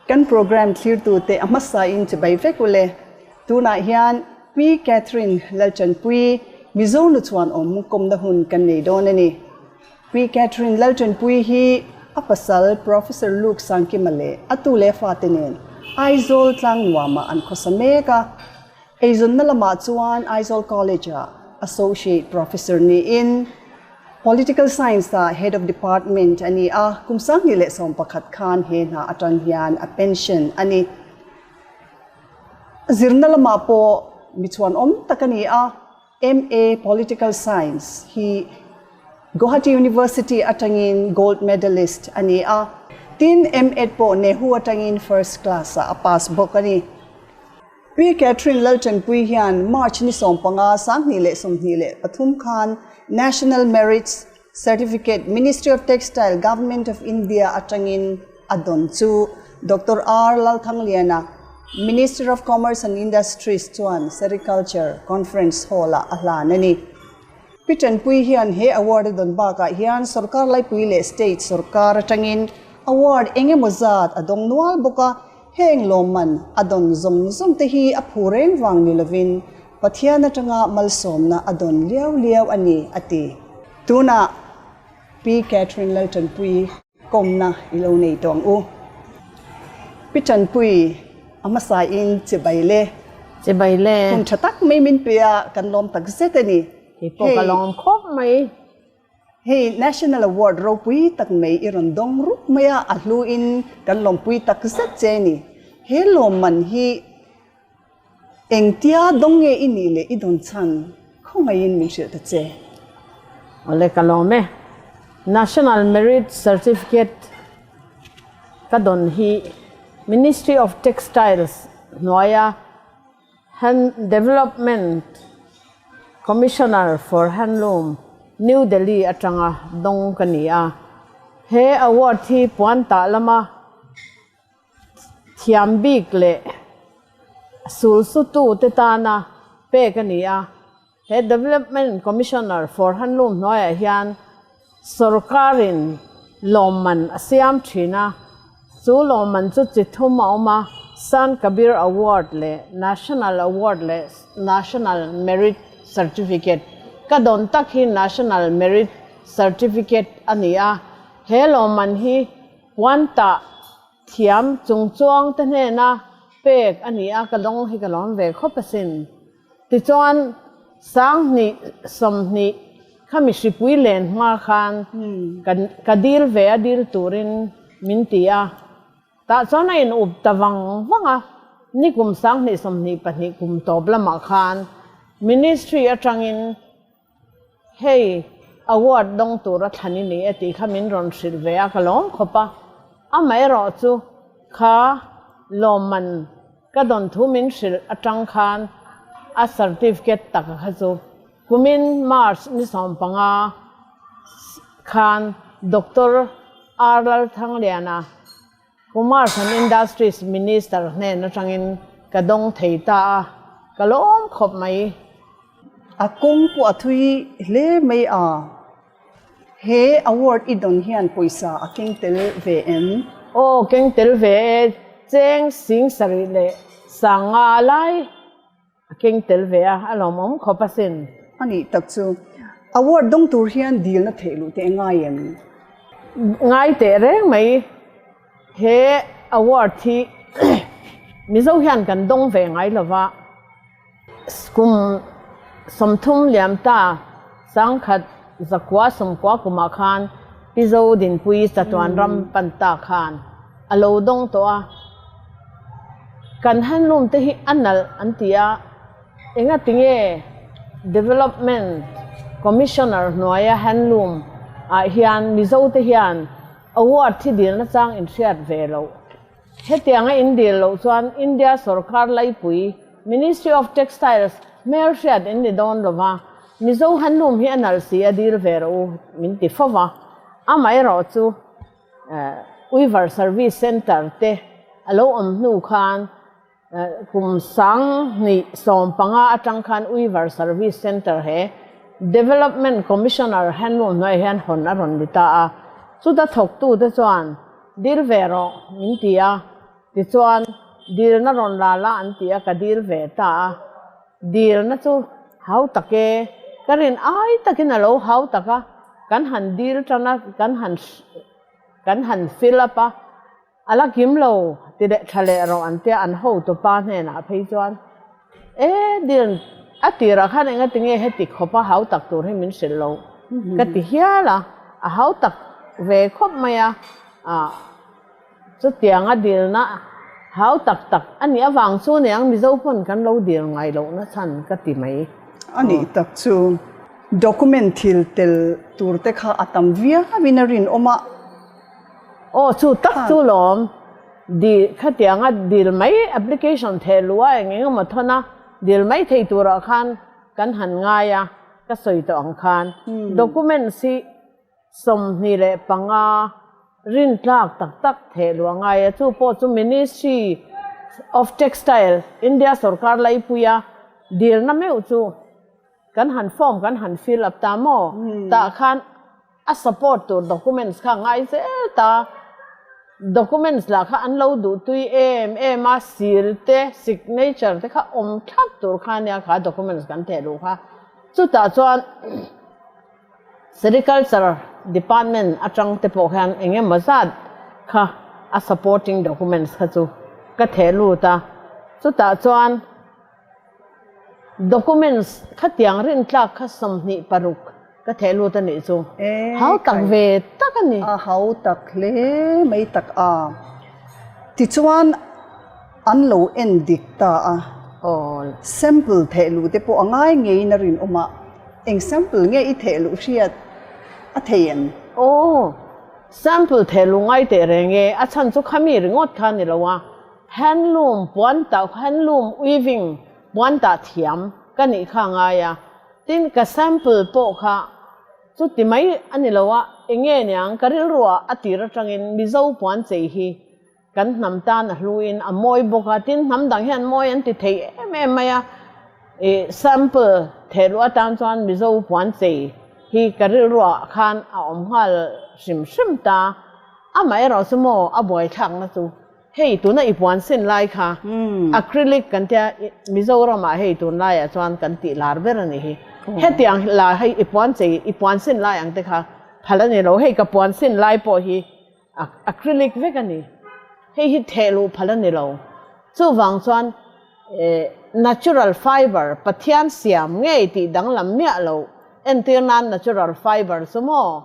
Kan programme thlirtute a hmasain chibai vek ule. Tunah hian Pi Catherine Lalchanpuii Mizo nu chhuanawm kawmna hun kan nei dawn a ni. Pi Catherine Lalchanpuii hi a pasal Professor Luke Sangkima leh a tu leh fate nen Aizawl tlangnuamah an khawsa mek a. Eizawnna lamah chuan Aizawl College-ah Associate Professor niin Political Science-ah Head of Department a ni a, kum 2011 khan he hna atang hian a pension a ni. Zirna lamah pawh mi chhuanawm tak a ni a, MA Political Science hi Guwahati University atangin Gold Medalist a ni a, tin M.Ed pawh NEHU atangin First Class-ah a pass bawk a ni. Pi Catherine Lalchanpui hian March ni 15, 2023 khan National Merits Certificate Ministry of Textile Government of India atangin a dawn chu Doctor R Lalthangliana, Minister of Commerce and Industries chuan Sericulture Conference Hall-ah a hlan a ni. Pi Tanpui hian he award a dawn bakah hian sorkar laipui leh state sorkar atangin award eng emaw zat a dawng nual bawk a, Heng lawmman a dawn zawng zawng te hi a phu reng vang ni lovin Pathian atanga malsawmna a dawn liau liau a ni, a ti. Tunah Pi Catherine Laltanpuii kawmna i lo nei tawh ang u. Pi Tanpui, a hmasain chibai le. Chibai le. Hun tha tak mai min pe a, kan lawm tak zet a ni. Kei pawh ka lawm khawp mai. Hei National Award ropui tak mai i rawn dawng rup mai a, a hluin kan lawmpui tak zet che a ni. He lawmman hi engtia dawng nge i nih leh i dawn chhan khawngaihin min hrilh ta che. Awle ka lawm e. National Merit Certificate ka dawn hi Ministry of Textiles hnuaia Hand Development Commissioner for Handloom, New Delhi atanga dawng ka ni a. He award hi puan tah lama thiam bik leh sulsutute tana pek a ni a. He Development Commissioner for Handloom hnuaiah hian sorkarin lawmman a siam thin a, chu lawmman chu chi thum a awm a, Sant Kabir Award leh National Award leh National Merit Certificate. Ka dawn tak hi National Merit Certificate a ni a, he lawmman hi puantah thiam chungchuang te hnena pek a ni a, ka dawng hi ka lawm ve khawp asin. Tichuan, 2020 kha mihripui len hma khan ka dil ve a dil turin min ti a, tah chuan a in up ta vang vang a, nikum 2022 kum tawp lamah khan Ministry atangin hei award dawng tura thlan i ni e tih kha min rawn hrilh ve a, ka lawm khawp a, amaherawh chu kha lawmman Ka dawn thu min hrilh atang khan a certificate tak kha chu kumin March ni 15 khan Doctor R Lalthangliana, Commerce and Industries Minister hnen atangin ka dawng thei ta a, ka lawm khawp mai. A kawng pawh a thui hle mai a. He award i dawn hian pawisa a keng tel ve em? Aw, keng tel ve e, cheng 7500 lai a keng tel ve a, a lawmawm khawp asin. A nih tak chu, award dawng tur hian dilna theih luh te ngai em? Ngai teh reng mai, he award hi Mizo hian kan dawng ve ngai lova. Kum 30 liam ta 1990 kumah khan Pi Zo Dinpui chatuan ram pan ta khan a lo dawng tawh a. Kan handloom te hi a nalh an ti a, engatinge Development Commissioner hnuaia handloom ah hian Mizo te hian award thi dilna chang inhriat ve loh. Hetianga in dil loh chuan India sorkar laipui, Ministry of Textiles, hmelhriat in ni dawn lo va, Mizo handloom hi a nalh si a dil ve rawh u min ti fo va. Amaherawh chu Weaver Service Centre te a lo awm hnu khan kum 2015 atang khan Weaver Service Centre he Development Commissioner handloom hnuaiah hian hawn a rawn ni ta a, chuta thawktute chuan Dil ve rawh min ti a, Tichuan, dilna rawn la la an ti a, ka dil ve ta a. Dilna chu hau tak e, ka rin ai takin a lo hau tak a, kan han dil tan a, kan han kan han fill up a, a la kim lo ti leh tha leh rawh an tia an hotupa hnenah phei chuan e dil a tirah khan engatinge heti khawpa hau tak tur hi min hrilh lo ka ti hial a, a hau tak ve khawp mai a, ah. Chutianga dilna hau tak tak a nih avang chu niang Mizo pawn kan lo dil ngai lohna chhan ka ti mai. A nih tak chu document thil tel tur te kha a tam viauin a rinawm a. Aw chu tak chu lawm dil khatianga dil mai application theh luh a eng eng emaw thawn a dil mai thei turah khan kan han ngai a ka sawi tawh ang khan documents hi 25 rintlak tak tak theh luh a ngai a, chu pawh chu Ministry of Textile, India sorkar laipuia dilna meuh chu kan han form kan han fill up ta maw? Tah khan a support tur documents kha a ngai zel ta, documents lah kha an lo duh tui em em a, seal te, signature te kha awm thlap tur kha ania kha documents kan theh luh kha, chutah chuan. Sericulture Department atang te pawh hian eng emaw zat kha a supporting documents kha chu ka theh lut a, chutah chuan documents khatiang rintlak kha 26 ka theh lut a nih chu hau tak ve tak a ni. A hau tak hle mai tak a, tichuan an lo en dik ta a. Aw. Sample theh luh te pawh a ngai ngeiin a rinawm a. Eng sample nge i theh luh hriat a thei em? Aw, sample theh luh ngai teh reng e, a chhan chu khami ringawt kha a ni lo a, handloom puan tah, handloom weaving puan tah thiam ka nih kha a ngai a, tin ka sample pawh kha chuti mai a ni lo a, enge niang ka rilruah a tir atangin Mizo puan chei hi Kan hnam tan a hluin a mawi bawk a, tin hnam dang hian mawi an ti thei em em mai a, ih sample theh luh atan chuan Mizo puan chei hi ka rilruah khan a awm nghal hrim hrim ta, amaherawh chu maw a buaithlakna chu hei tuna i puan sin lai kha acrylic kan tia Mizoramah hei tunlaiah chuan kan tih lar ber a ni hi, hetiang la hei i puan chei i puan sin lai ang te kha phal a ni lo, hei ka puan sin lai pawh hi Acrylic vek a ni. Hei hi theh luh phal a ni lo. Chuvang chuan natural fiber, Pathian siam ngei tih danglam miah lo entir nan natural fiber chu maw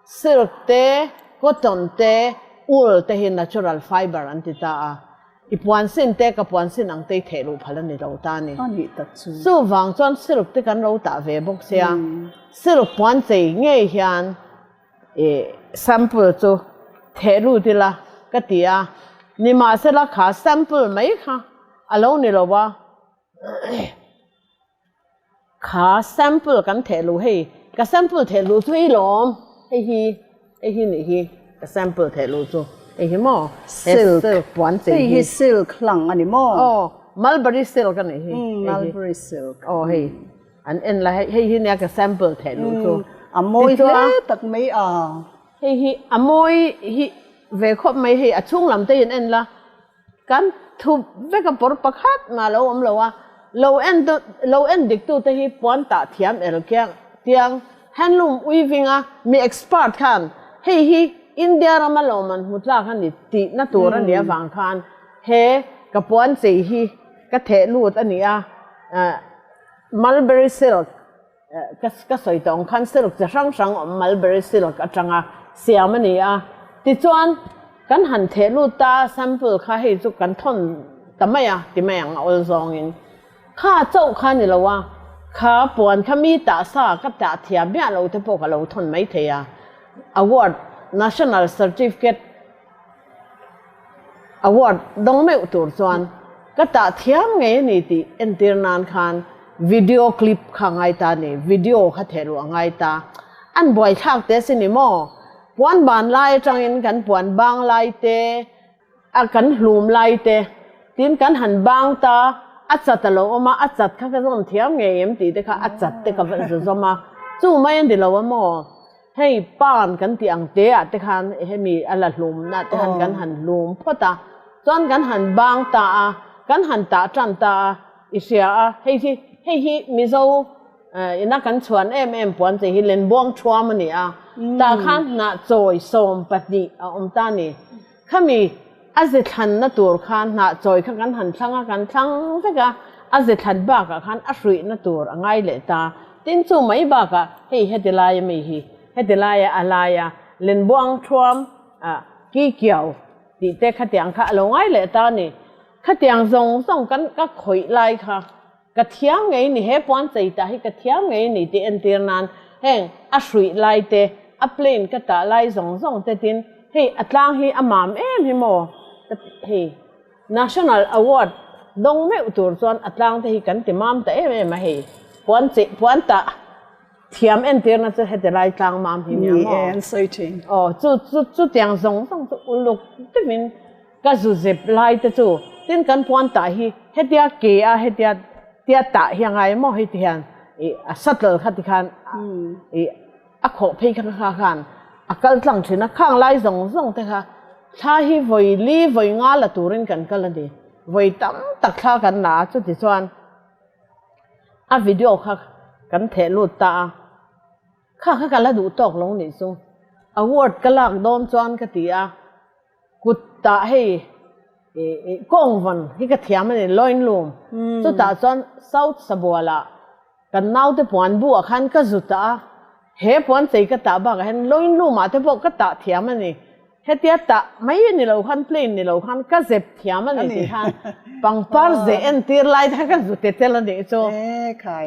silk te, cotton te, wool te hi natural fiber an ti ta a. I puan sin te ka puan sin ang te i theh luh phal a ni lo ta a ni. A nih tak chu. Chuvang chuan silk te kan lo tah ve bawk sia. Silk puan chei ngei hian I sample chu theh lut ila ka ti a, nimahsela kha sample mai kha a lo ni lo a, kha sample kan theh luh hei ka sample theh luh chu hei lawm hei hi hei hi nih hi ka sample theh luh chu hei hi maw he silk puan chei hi hei hi silk hlang a ni maw aw mulberry silk a nih hi mulberry silk aw hei. An en la hei hei hi nia ka sample theh luh chu. A mawi hle tak mai a. Hei hi a mawi hi ve khawp mai hei a chhung lam te in en la kan thup vek a pawr pakhat mah lo awm lo a lo en tu lo en dik tu te hi puan tah thiam el kiang tiang handloom weaving a mi expert khan hei hi India rama lawmman hmu tlak a ni tih na tur a nih avang khan he ka puan chei hi ka theh lut a ni a. Mulberry silk, ka sawi tawh ang khan silk chi hrang hrang awm mulberry silk atanga siam a ni a. Tichuan, kan han theh lut ta sample kha hei chu kan thawn ta mai a, ti mai ang a awl zawngin. Kha chauh kha ni lo a, kha puan kha mi tah sa ka tah thiam miah lo te pawh ka lo thawn mai thei a. Award, National Certificate, Award dawng meuh tur chuan ka tah thiam ngei a ni tih entir nan khan video clip kha a ngai ta a ni, video kha theh luh a ngai ta. An buaithlak te a si ni maw? Puan ban lai atangin kan puan bang lai te, a kan hlum lai te, tin kan han bang ta, a chat a lo awm a, a chat kha ka zawm thiam ngei em tih te kha a chat te ka va zawm a, chu mai a ni lo a maw? Hei pan kan tih ang te ah te khan hemi a la hlumna te khan kan han hlum phawt a. Chuan kan han bang ta a, kan han tah tan ta a, i hria a, hei hi hei hi Mizo ina kan chhuan em em puan chei hi Lenbuang thuam a ni a, tah khan hnah chawi 12 a awm ta a ni. Khami a ze thlanna tur khan hnah chawi kha kan han thlang a, kan thlang vek a, a ze thlan bakah khan a hruihna tur a ngai leh ta. Tin chu mai bakah hei heti laia mi hi, heti laia a laia Lenbuang thuam ki kiau tih te khatiang kha a lo ngai leh ta a ni. Khatiang zawng zawng kan ka khawih lai kha ka thiam ngei ni, he puan chei tah hi ka thiam ngei ni tih entir nan heng a hruih lai te, a plane ka tah lai zawng zawng te tin hei a tlang hi a mam em hi maw ka hei National Award dawng meuh tur chuan a tlang te hi kan ti mam ta em em a hei puan chei puan tah Thiam entirna chu heti lai tlang mam hi nia maw? Ni e, an sawi thin. Aw, chu chu chutiang zawng zawng chu uluk deuhin ka zu zep lai te chu tin kan puan tah hi hetia ke a hetia tia tah hi a ngai maw hei ti hian ih a shuttle kha ti khan ih a khawh phei kha kha khan a kal tlang thin a, khang lai zawng zawng te kha thla hi vawi li vawi nga la turin kan kal a ni, vawi tam tak thla kan la a chuti chuan. A video kha kan theh lut ta a, kha kha ka la duh tawk lo nih chu. Award ka lak dawn chuan ka ti a, kut tah hei ih kawngvawn hi ka thiam a ni, loin loom. Chutah chuan South Sabualah kan naute puan bu ah khan ka zu tah a, he puan chei ka tah bakah hian loin loom ah te pawh ka tah thiam a ni. Hetia tah mai a ni lo khan plane ni lo khan ka zep thiam a ni tih khan pangpar ze entir lai te khan ka zu te tel a nih chu. E khai.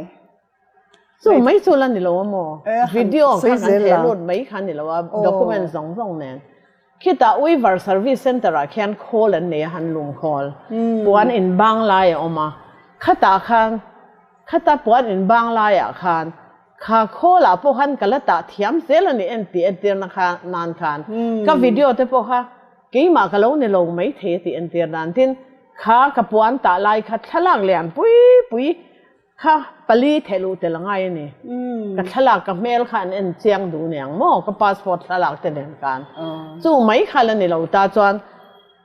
Chu mai chu la ni lo a maw? Video kha kan theh lut mai kha ni lo a document zawng zawng nen. Khitah Weaver Service Centre ah khian khawl an nei a han lum khawl. Puan in bang lai a awm a. Khatah khan khata puan in bang laiah khan Kha khawlah pawh khan ka la tah thiam zel a ni en tih entirna kha nan khan ka video te pawh kha keimah ka lo ni lo mai thei a tih entir dan tin kha ka puan tah lai kha thlalak lian pui pui kha pali theh luh tel a ngai a ni. Ka thlalak ka hmel kha an en chiang duh niang maw ka passport thlalak te nen khan chu mai kha la ni lo ta chuan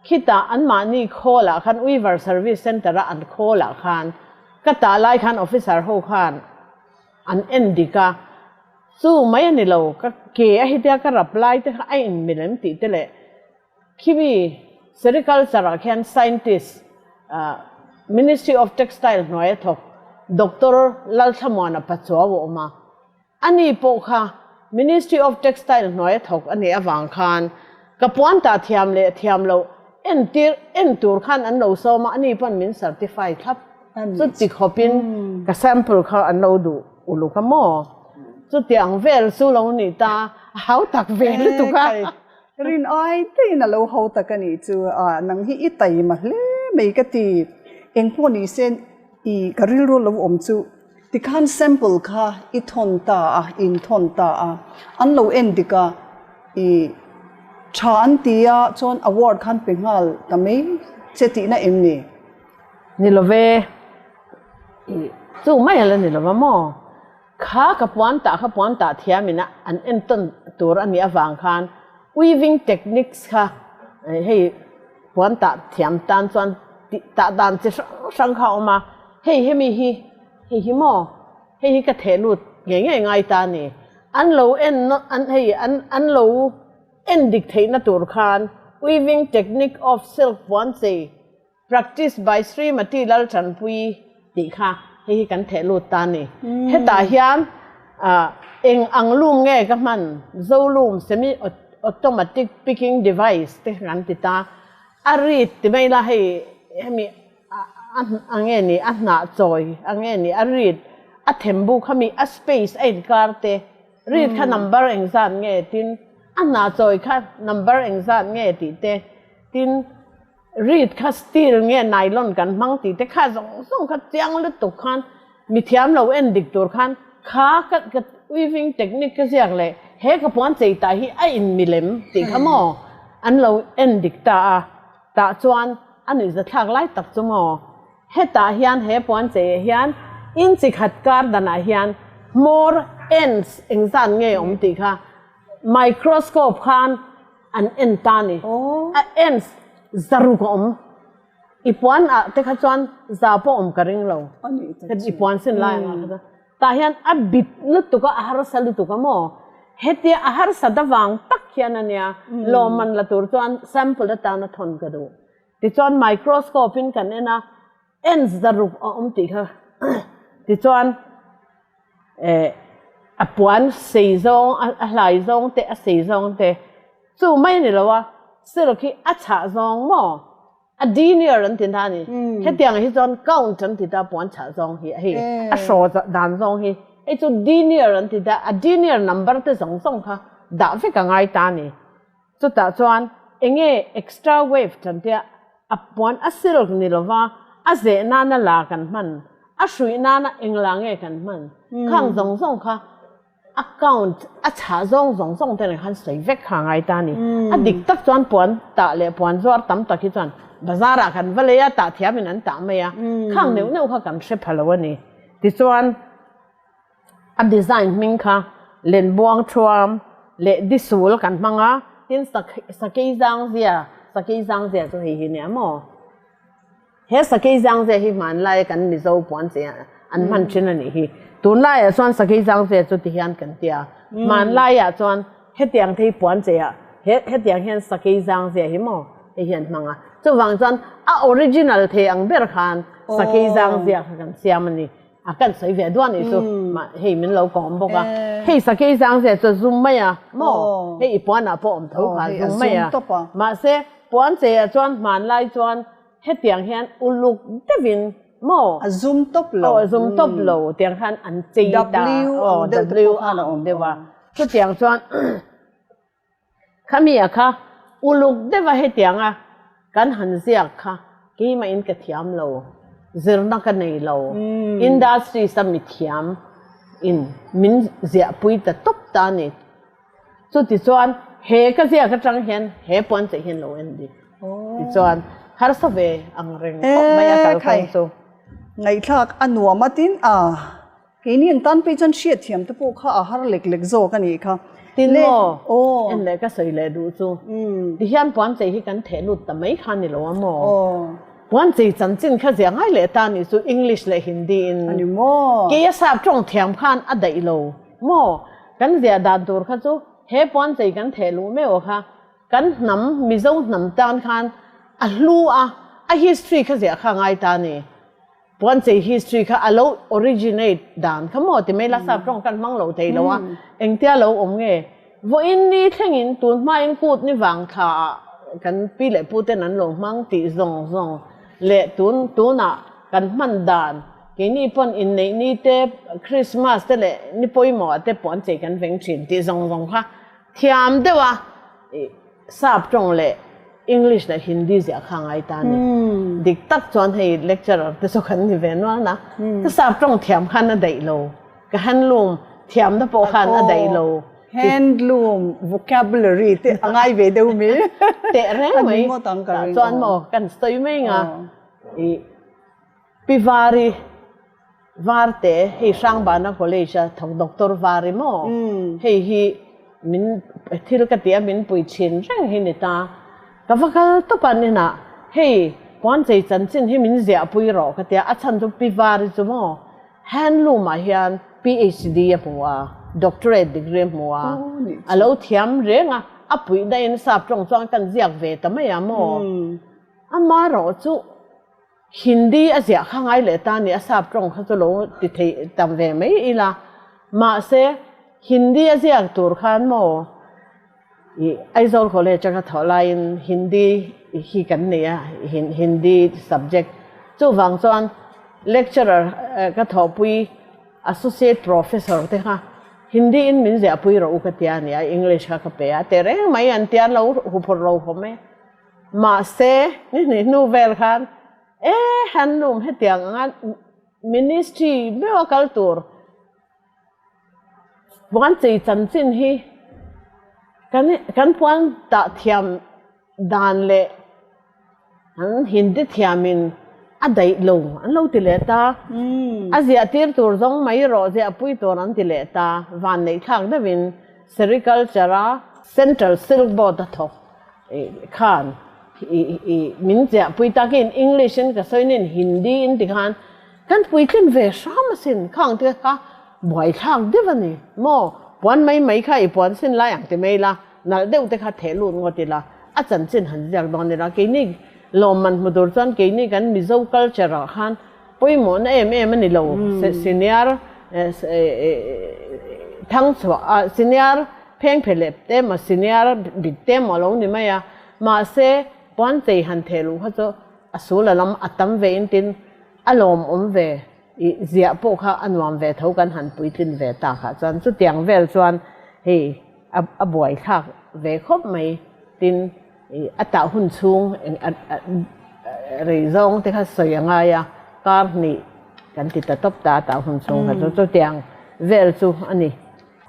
khitah anmahni khawlah khan Weaver Service Centre a an khawlah khan ka tah lai khan officer ho khan An en dik a, chu mai a ni lo, ka ke a hetia ka rap lai te kha a in milem tih te leh khimi sericulture ah khian scientist Ministry of Textile hnuai a thawk Doctor Lalthlamuana Pachuau a awm a, ani pawh kha Ministry of Textile hnuai a thawk a nih avang khan ka puan tah thiam leh thiam loh entir en tur khan an lo sawm a, ani pawn min certify thlap. Chuti khawpin ka sample kha an lo duh uluk a maw? Chutiang vel chu lo ni ta, a hau tak ve lutuk a. Rin ai teiin a lo hau tak a nih chu, nang hi i taima hle mai ka ti. Engpawh ni se i ka rilru lo awm chu tikhan sample kha i thawn ta a, in thawn ta a, an lo en dik a, i tha an ti a, chuan award khan pe nghal ta mai che tihna em ni? Ni lo ve, i chu mai a la ni lo va maw? Kha ka puan tah kha puan tah thiam ina an entawn tur a nih avang khan weaving techniques kha hei puan tah thiam tan chuan tih tah dan chi hrang hrang kha a awm a, hei hemi hi hei hi maw hei hi ka theh lut ngei ngei ngai ta a ni. An lo en an hei an an lo en dik theihna tur khan weaving technique of silk puan chei Practice by Srimati Laltanpuii tih kha hei hi kan theh lut ta a ni. Hetah hian eng ang loom nge ka hman, Zo loom, semi automatic picking device te kha kan ti ta. A reed ti mai la hei hemi a nge ni a hnah chawi a nge ni a reed a them buk khami a space a inkar te reed kha number engzat nge tin a hnah chawi kha number engzat nge tih te tin Reed kha steel nge nylon kan hmang tih te kha zawng zawng kha chiang lutuk khan mi thiam lo en dik tur khan kha ka ka weaving technique ka ziak leh he ka puan chei tah hi a in milem tih kha maw an lo en dik ta a tah chuan a nuihza thlak lai tak chu maw hetah hian he puan chei ah hian inchi khat kar dan ah hian hmawr ends engzat nge awm tih kha microscope khan an en ta ni. A ends Zaruk a awm. I puan ah te kha chuan za pawh awm ka ring lo. I puan sin lai ang ah kha chuan. Tah hian a bit lutuk a, a harsa lutuk a maw? Hetia a harsat avang tak hian a nia, lawmman la tur chuan sample atan a thawn ka duh. Tichuan microscope in kan en a, en zaruk a awm tih kha tichuan eh a puan sei zawng a hlai zawng te a sei zawng te chu mai a ni lo a, silk hi a chhah zawng maw? A denier an ti ta a ni. Hetiang hi chuan count an ti ta puan chhah zawng hi hei a hraw dan zawng hi hei chu denier an ti ta a denier number te zawng zawng kha dah vek a ngai ta a ni. Chutah chuan enge extra wave tan tia a puan a silk ni lova a zeh nana la kan hman a hruih nana engla nge kan hman khang zawng zawng kha A count a chhah zawng zawng zawng te nen khan sawi vek kha a ngai ta a ni. A dik tak chuan puan tah leh puan zuar tam tak hi chuan bazar ah kan va lei a, tah thiam in an tah mai a, khang neuh neuh kha kan hre pha lo a ni. Tichuan a design hming kha Lenbuang Thuam leh Disul kan hmang a, tin Sakei Zangzia, Sakei Zangzia chu hei hi nia maw? He sakei zangzia hi hmanlaia kan Mizo puan che an hman thin a nih hi. Tunlaiah chuan sakei zangzia chu ti hian kan ti a. Hmanlaiah chuan hetiang te hi puan che ah hetiang hian sakei zangzia hi maw hei hi an hmang a. Chuvang chuan a original thei ang ber khan sakei zangzia kha kan siam a ni. A kan sawi ve duah nih chu mah hei min lo kawm bawk a. Hei sakei zangzia chu a zum mai a maw hei i puanah pawh awm tho kha a zum mai a. Mahse puan che ah chuan hmanlai chuan Hetiang hian uluk deuhin maw? A zum tawp lo. Aw, a zum tawp lo. Tiang khan an chei ta. W ang deuh te pawh khan a awm deuh a. Chutiang chuan khami a kha uluk deuha hetianga kan han ziak kha keimahin ka thiam lo, zirna ka nei lo, industries a mithiam in min ziahpui ta tawp ta a ni. Chutichuan he ka ziak atang hian he puan che hian lo en dik. Tichuan harsa ve ang reng khawp mai a kalkawng chu. Ngaihthlak a nuam a tin a, keini an tan phei chuan hriatthiam te pawh kha a har lek lek zawk a nih kha. Tin maw en leh ka sawi leh duh chu tihian puan chei hi kan theh lut ta mai kha ni lo a maw? Puan chei chanchin kha zia ngai leh ta nih chu English leh Hindi in. A ni maw? Keia sap tawng thiam khan a daih lo maw? Kan ziah dan tur kha chu he puanchei kan theh luh meuh kha kan hnam Mizo hnam tan khan a hlu a, a history kha ziah kha a ngai ta a ni. Puanchei history kha a lo originate dan kha maw ti mai la sap tawng kan hmang lo thei lo a, engtia lo awm nge? Vawiin ni thlengin tun hmain kut ni vang thla ah kan pi leh pu ten an lo hmang tih zawng zawng leh tun tunah kan hman dan keini pawn inneih ni te Christmas te leh ni pawimawh ah te puan chei kan veng thin tih zawng zawng kha thiam deuh a sap tawng leh English leh Hindi ziah kha ngai ta a ni. Dik tak chuan hei lecturer te chu kan ni ve nual a, ka sap tawng thiam khan a daih lo. Ka handloom thiamna pawh khan a daih lo. Handloom vocabulary te a ngai ve deuh mi. Teh reng mai. Tah chuan maw kan sawi mai nga i Pi Vari Varte hei Hrangbana College a thawk Doctor Vari maw hei hi min thil ka ti a min pui thin reng hi ni ta. Ka va kal tawp a ninah hei puanchei chanchin hi min ziahpui rawh ka tia a chhan chu Pi Vari chu maw Handloom ah hian PhD a hmu a, doctorate degree a hmu a, a lo thiam reng a, a puih dahin sap tawng chuan kan ziak ve ta mai a maw? Amaherawh chu Hindi a ziah kha ngai leh ta ni, a sap tawng kha chu lo ti thei tam ve mai ila, mahse Hindi a ziak tur khan maw? I Aizawl College a ka thawh laiin Hindi hi kan nei a, Hindi subject. Chuvang chuan lecturer ka thawhpui associate professor te kha Hindi in min ziahpui rawh u ka tia a nia, English kha ka pe a, teh reng mai an tia lo huphurh lo khawm e. Mahse ni hnih hnu vel khan e handloom hetiang anga ministry meuh a kal tur Puanchei chanchin hi kan kan puan tah thiam dan leh an Hindi thiamin a daih lo an lo ti leh ta. A ziah tir tur zawng mai rawh ziah pui tur an ti leh ta. Van neih thlak deuhin Sericulture a Central Silk Board a thawk khan. I min chiahpui takin English in ka sawi nen Hindi in ti khan kan puitlin ve hram asin khang te kha buaithlak deuh a ni maw puan mai mai kha i puan sin lai ang ti mai ila nalh deuh te kha theh lut ngawt ila a chanchin han ziak dawn ila keini lawmman hmu tur chuan keini kan Mizo culture ah khan pawimawhna em em a ni lo senior thang chhuah ah senior phengphe leh te emaw senior bit te emaw a lo ni mai a. Mahse, puanchei han theh luh kha chu a sul a lam a tam ve in tin a lawmawm ve i ziah pawh kha a nuam ve tho kan han puitlin ve tak ah chuan chutiang vel chuan hei a buaithlak ve khawp mai tin i a tah hun chhung rei zawng te kha sawi a ngai a kar hnih kan ti ta tawp ta a tah hun chhung kha chu chutiang vel chu a ni.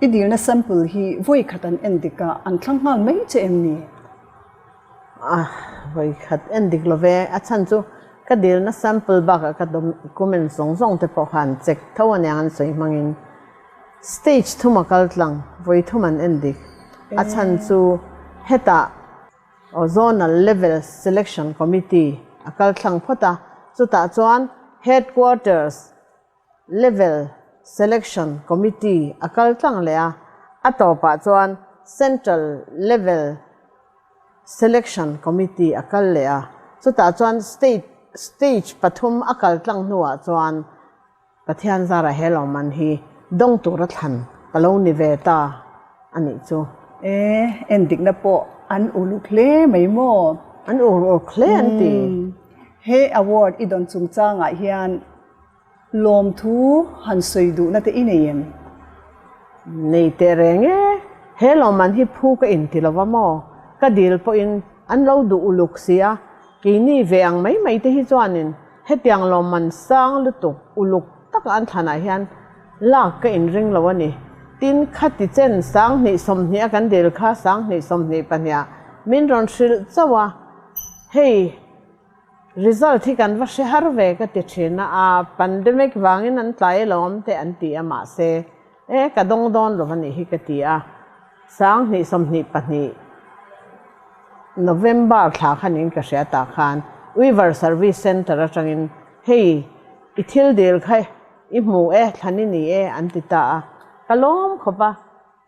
I dilna sample hi vawi khat an en dik a, an thlang nghal mai che em ni? A, vawi khat en dik lo ve. A chhan chu ka dilna sample bakah ka document zawng zawng te pawh kha an check tho aniang an sawi hmangin stage thum a kal tlang, vawi thum an en dik. A chhan chu hetah Zonal Level Selection Committee a kal thlang phawt a, chutah chuan Headquarters Level Selection Committee a kal tlang leh a, a tawpah chuan Central Level Selection Committee a kal leh a, chutah chuan State Stage pathum a kal tlang hnuah chuan Pathian zara he lawmman hi dawng tura thlan ka lo ni ve ta a nih chu. E, endikna pawh an uluk hle mai maw? An uluk hle an ti. He award i dawn chungchangah hian Lawmthu han sawi duhna te i nei em? Nei teh reng e, he lawmman hi phu ka inti lo va maw? Ka dil pawhin an lo duh uluk si a, keini ve ang mai mai te hi chuanin hetiang lawmman sang lutuk uluk taka an thlanah hian lak ka inring lo a ni. Tin, khati chen 20 20 a kan dil kha 20 22 ah min rawn hrilh chauh a, hei, Result hi kan va hre har ve ka ti thin a, a pandemic vangin an tlai alawm te an ti a mahse e ka dawng dawn lo a nih hi ka ti a, 2022 November thla khan in ka hria tah khan Weaver Service Centre atangin hei i thil dil kha i hmu e thlan i ni e an ti ta a, ka lawm khawp a.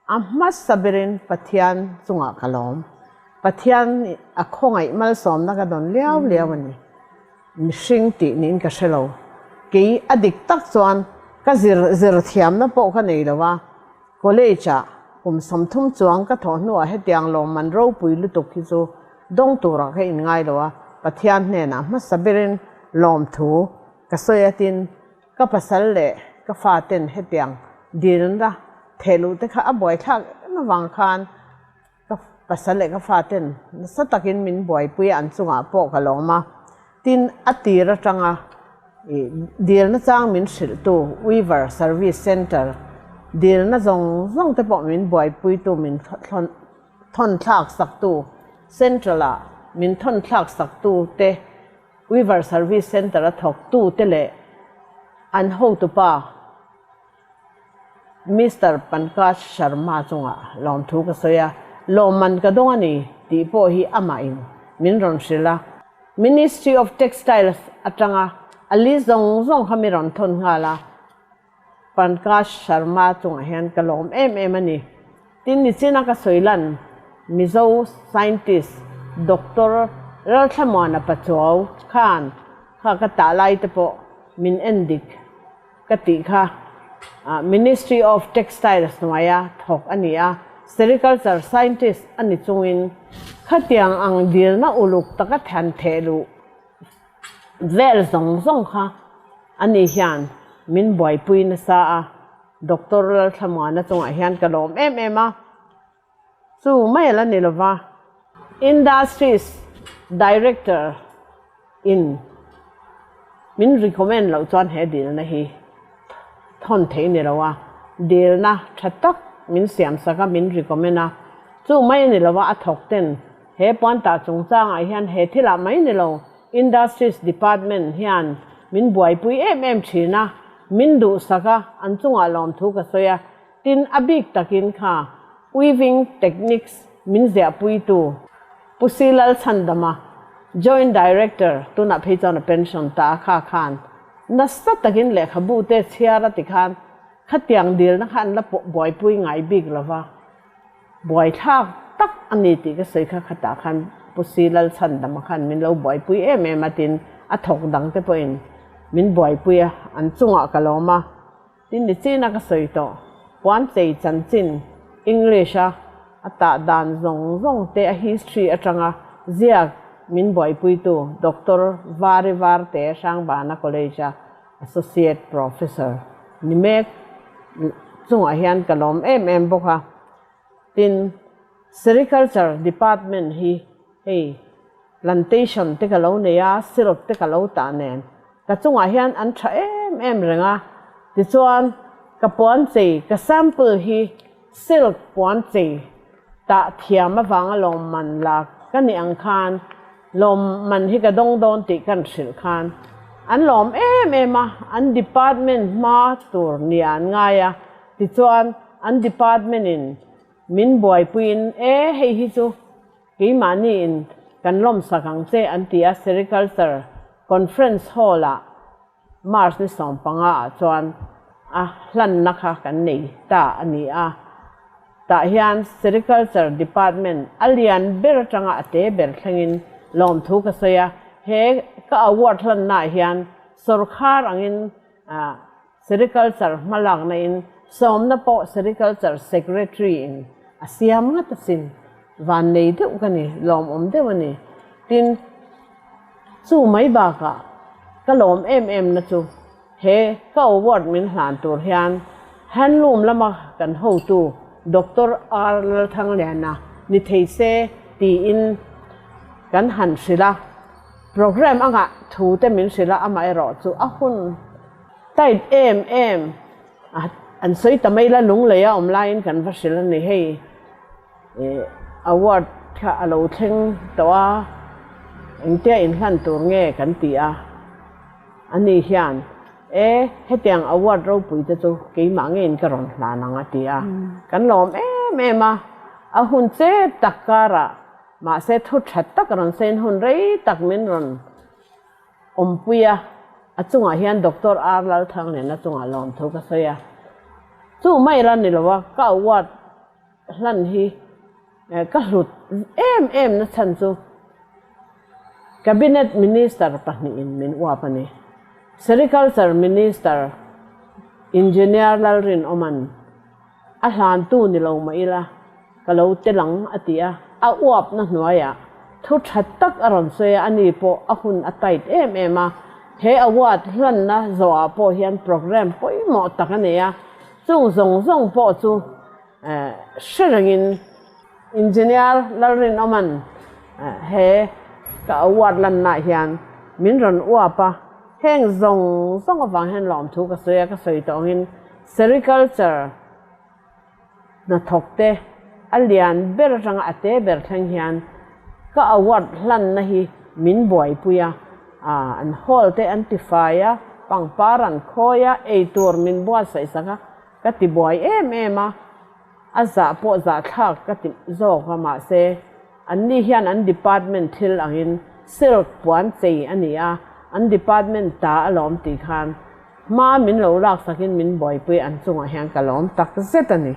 A hmasa berin Pathian chungah ka lawm. Pathian a khawngaih malsawmna ka dawn liau liau a ni. Mihring tih niin ka hre lo. Kei a dik tak chuan ka zir zir thiamna pawh ka nei lo a, college ah kum 30 chuang ka thawh hnuah hetiang lawmman ropui lutuk hi chu dawng turah ka inngai lo a, Pathian hnenah hmasa berin lawmthu ka sawi atin Ka pasal leh ka faten hetiang dilna thehluh te kha a buaithlak em avang khan ka pasal leh ka faten nasa takin min buaipui a, an chungah pawh ka lawm a. Tin, a tir atanga ih dilna chang min hrilhtu Weaver Service Centre dilna zawng zawng te pawh min buaipuitu min thawn thlak saktu Central-ah min thawn thlak saktu te Weaver Service Centre a thawktute leh an hotupa Mister Pankaj Sharma chungah lawmthu ka sawi a, lawmman ka dawng a ni tih pawh hi amahin min rawn hrilh a. Ministry of Textiles atanga a list zawng zawng kha mi rawn thawn nghal a. Pankaj Sharma chungah hian ka lawm em em a ni. Tin, nichina ka sawi lan Mizo scientist Doctor Ralthlamuana Pachuau khan kha ka tah lai te pawh min en dik ka tih kha Ministry of Textiles hnuaia thawk a ni a, sericulture scientist a ni chungin khatiang ang dilna uluk taka than theh luh Vel zawng zawng kha ani hian min buaipui nasa a, Doctor Lalthlamuana chungah hian ka lawm em em a, chu mai a la ni lova, Industries Director in min recommend loh chuan he dilna hi thawn thei ni lo a, dilna tha tak min siam sak a, min recommend a, chu mai a ni lova a thawk ten He puantah chungchangah hian he thilah mai ni lo, Industries Department hian min buaipui em em thin a, min duhsak a, an chungah lawmthu ka sawi a, tin a bik takin kha Weaving Techniques min ziahpuitu Pu Si Lalchhandama. Joint Director, tunah phei chuan a pension ta a kha khan nasa takin lehkhabu te chhiar a ti khan khatiang dilna kha an la buaipui ngai bik lo va, buaithlak tak a ni tih ka sawi kha khatah khan Pu Si Lalchhandama khan min lo buaipui em em a tin a thawk dang te pawhin min buaipui a, an chungah ka lawm a. Tin ni china ka sawi tawh, puanchei chanchin English a a tah dan zawng zawng te a history atanga ziak min buaipuitu Doctor Vari Varte Hrangbana College a Associate Professor ni mek chungah hian ka lawm em em bawk a. Tin, Sericulture Department hi hei plantation te ka lo nei a, syrup te ka lo tah nen ka chungah hian an tha em em reng a. Tichuan, ka puan chei, ka sample hi silk puan chei tah thiam avanga lawmman la ka nih ang khan lawmman hi ka dawng dawn tih kan hrilh khan an lawm em em a, an department hma tur nia an ngai a. Tichuan, an department in min buaipuiin, E, hei hi chu keimahni in kan lawmsak ang che an ti a, Sericulture Conference Hall ah March ni 15 ah chuan a hlanna kha kan nei ta a ni a. Tah hian Sericulture Department a lian ber atanga a te ber thlengin lawmthu ka sawi a, he ka award hlanna ah hian sawrkhar angin Sericulture hmalakna in sawmna pawh Sericulture Secretary in a siam ngat asin. Van nei deuh ka ni, lawmawm deuh a ni. Tin, chu mai bakah ka lawm em em na chu he ka award min hlan tur hian handloom lama kan hotu Doctor R Lalthangliana ni thei se tiin kan han hrilh a. Programme anga thu te min hrilh a, amaherawh chu a hun tight em em a, an sawi ta mai la lunglei a awm laiin kan va hrilh a ni hei award kha a lo thleng tawh a, engtia inhlan tur nge kan ti a, ani hian e hetiang award ropui te chu keimah ngeiin ka rawn hlan ang a ti a, kan lawm em em a, a hun chep tak karah Mahse thu that tak rawn sein hun rei tak min rawn awmpui a, a chungah hian Doctor R Lalthang nen a chungah lawmthu ka sawi a. Chu mai la ni lo a, ka award hlan hi ka hlut em em na chhan chu Cabinet Minister pahnihin min uap a ni. Sericulture Minister Engineer Lalrinawman A hlantu ni lo mah ila, ka lo tel ang, a ti a. A uapna hnuaiah thu tha tak a rawn sawi a, ani pawh a hun a tight em em a. He award hlanna zawhah pawh hian programme pawimawh tak a nei a, chung zawng zawng pawh chu hre rengin Engineer Lalrinawma'n he ka award lannaah hian min rawn uap a, heng zawng zawng avang hian lawmthu ka sawi a, ka sawi tawh angin Sericulture hnathawk te a lian ber atanga a te ber thleng hian ka award hlanna hi min buaipui a, an hall te an tifai a, pangpar an khawi a, eitur min buatsaih sak a, ka ti buai em em a, a zah pawh zahthlak ka ti zawk a, mahse Anni hian an department thil angin silk puan chei a ni a, an department ta alawm tih khan hma min lo laksakin min buaipui an chungah hian ka lawm tak zet a ni.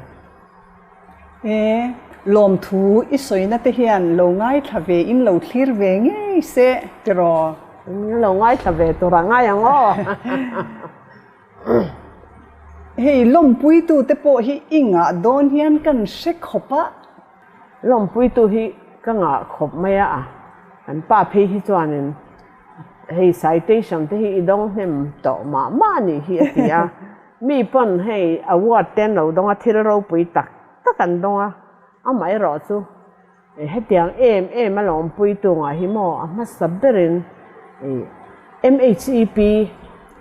E, lawmthu i sawina te hian lo ngaithla ve in lo thlir ve ngei se tiraw? Lo ngaithla ve tur a ngai ang aw. Hei lawmpuitute pawh hi i ngah dawn hian kan hre khawp a. Lawmpuitu hi ka ngah khawp mai a, kan pa phei hi chuanin hei citation te hi i dawng hnem tawh mah mah a nih hi a ti a, mi pawn hei award te an lo dawng a, thil ropui tak tak an dawng a, amaherawh chu hetiang em em a lawmpuitu ngah hi maw a hmasa berin MHEP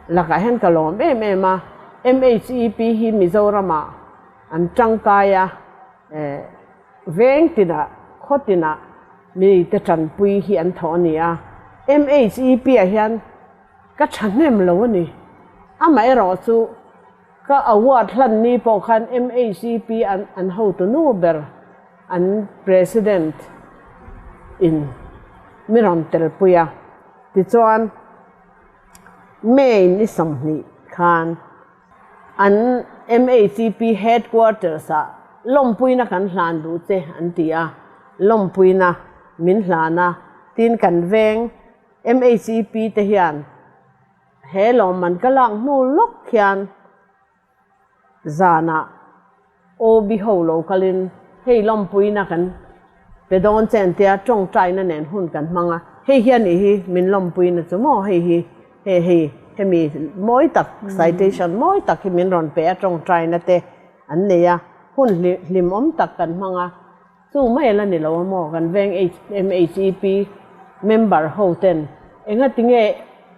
lakah hian ka lawm em em a, MHEP hi Mizoramah an tangkai a. Veng tinah, khaw tinah mite tanpui hi an thawh a ni a. MHEP ah hian ka thahnem lo a ni. Amaherawh chu ka award hlan ni pawh khan MHEP an an hotu nu ber an president in. mi rawn telpui a. Tichuan, May ni 20 khan an MHEP headquarters-ah lawmpuina kan hlan duh che an ti a, lawmpuina min hlan a, tin kan veng MHEP te hian he lawmman ka lak hnu lawk hian Zanah OB ho lo kalin hei lawmpuina kan pe dawn che an tia tawngtaina nen hun kan hmang a, hei hian ih hi min lawmpuina chu maw hei hi hei hei hemi mawi tak citation mawi tak hi min rawn pe a tawngtaina te an nei a, hun hlimawm tak kan hmang a. Chu mai a la ni lo a maw? Kan veng MHEP member ho ten enga tinge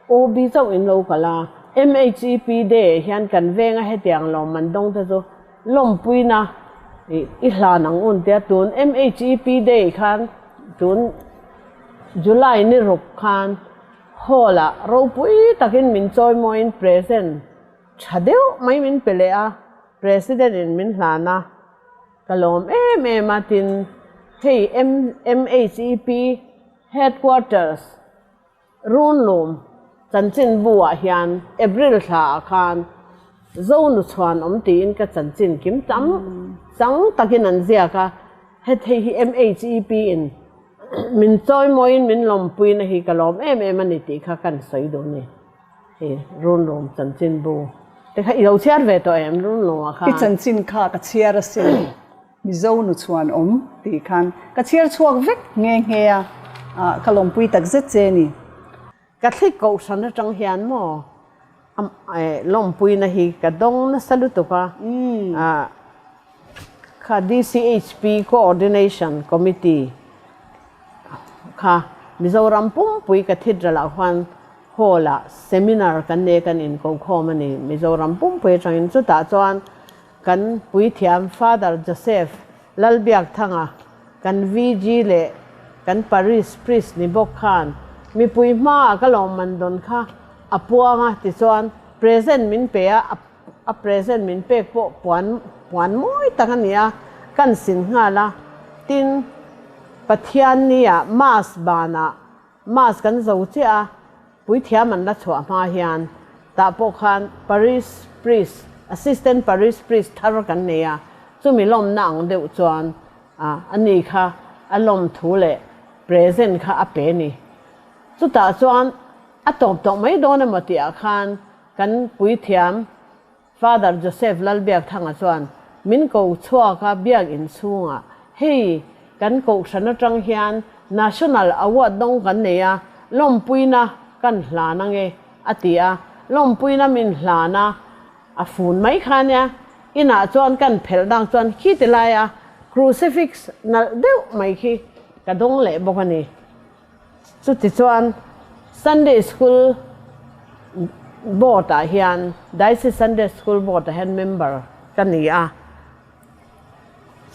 OB chauh in lo kal a? MHEP day ah hian kan venga hetiang lawmman dawng te chu lawmpuina i hlan ang un tia tun MHEP day khan tun July ni ruk khan hall ah ropui takin min chawimawiin present tha deuh mai min pe leh a, President in min hlan a. Ka lawm em em a, tin, hei MHEP Headquarters Runlum chanchinbu ah hian April thla ah khan Zonu chhuan awm tiin ka chanchin kim tam chang takin an ziak a, hethei hi MHEP in min chawimawiin min lawmpuina hi ka lawm em em a ni tih kha kan sawi duh a ni. Hei Runlum chanchinbu te kha i lo chhiar ve tawh em Runlum ah khan? I chanchin kha ka chhiar asin, Mizo nu chhuan awm tih khan ka chhiar chhuak vek nghe nghe a, ka lawmpui tak zet che ni. Catholic kohhran atang hian maw lawmpuina hi ka dawng nasa lutuk a, kha DCHP Coordination Committee kha Mizoram pumpui Cathedral ah khuan Hall ah seminar kan nei kan inkokhawm a ni. Mizoram pumpui atangin chutah chuan kan puithiam Father Joseph Lalbiakthanga, kan VG leh kan Parish Priest ni bawk khan mipui hmaah ka lawmman dawn kha a puang a tichuan present min pe a, a present min pek pawh puan puan mawi tak a ni a, kan sin nghal a. Tin, Pathianni ah Mass banah Mass kan zo chiah a, puithiam an la chhuah hma hian tah pawh khan Parish Priest, Assistant Parish Priest thar kan nei a, chumi lawmna ang deuh chuan a ni kha a lawm thu leh present kha a pe ni. Chutah chuan a tawp tawh mai dawn emaw tihah khan kan puithiam Father Joseph Lalbiakthanga chuan min ko chhuak a biak in chhungah, Hei, kan kohhran atang hian National Award dawng kan nei a, lawmpuina kan hlan ange, a ti a. Lawmpuina min hlan a, a fun mai kha nia. Inah chuan kan phelh dak chuan khi ti laia crucifix nalh deuh mai khi ka dawng leh bawk a ni. Chutichuan, Sunday School Board-ah hian, Diocese Sunday School Board-ah hian member ka ni a.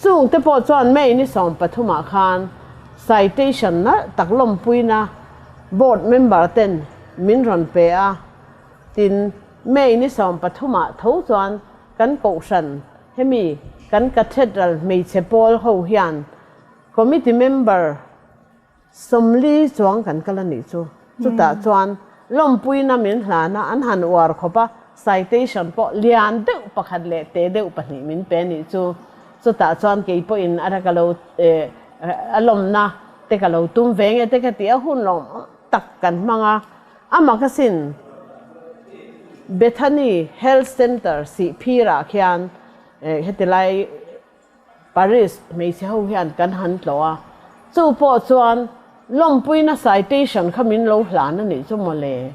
Chungte pawh chuan May ni 13 ah khan citation nalh tak lawmpuina Board member ten min rawn pe a. Tin, May ni 13 ah tho chuan kan kohhran hemi kan Cathedral hmeichhe pawl ho hian Committee member 40 chuang kan kal a nih chu. Chutah chuan lawmpuina min hlan a, an han uar khawp a, citation pawh lian deuh pakhat leh te deuh pahnih min pe a nih chu. Chutah chuan kei pawhin a ka lo a lawmna te ka lo tum ve nge te ka ti a, hun lawm tak kan hmang a. A mak asin Bethany Health Centre Sihphirah khian heti lai Paris hmeichhe ho hian kan han tlawh a, chu pawh chuan lawmpuina citation kha min lo hlan a nih chu mawle,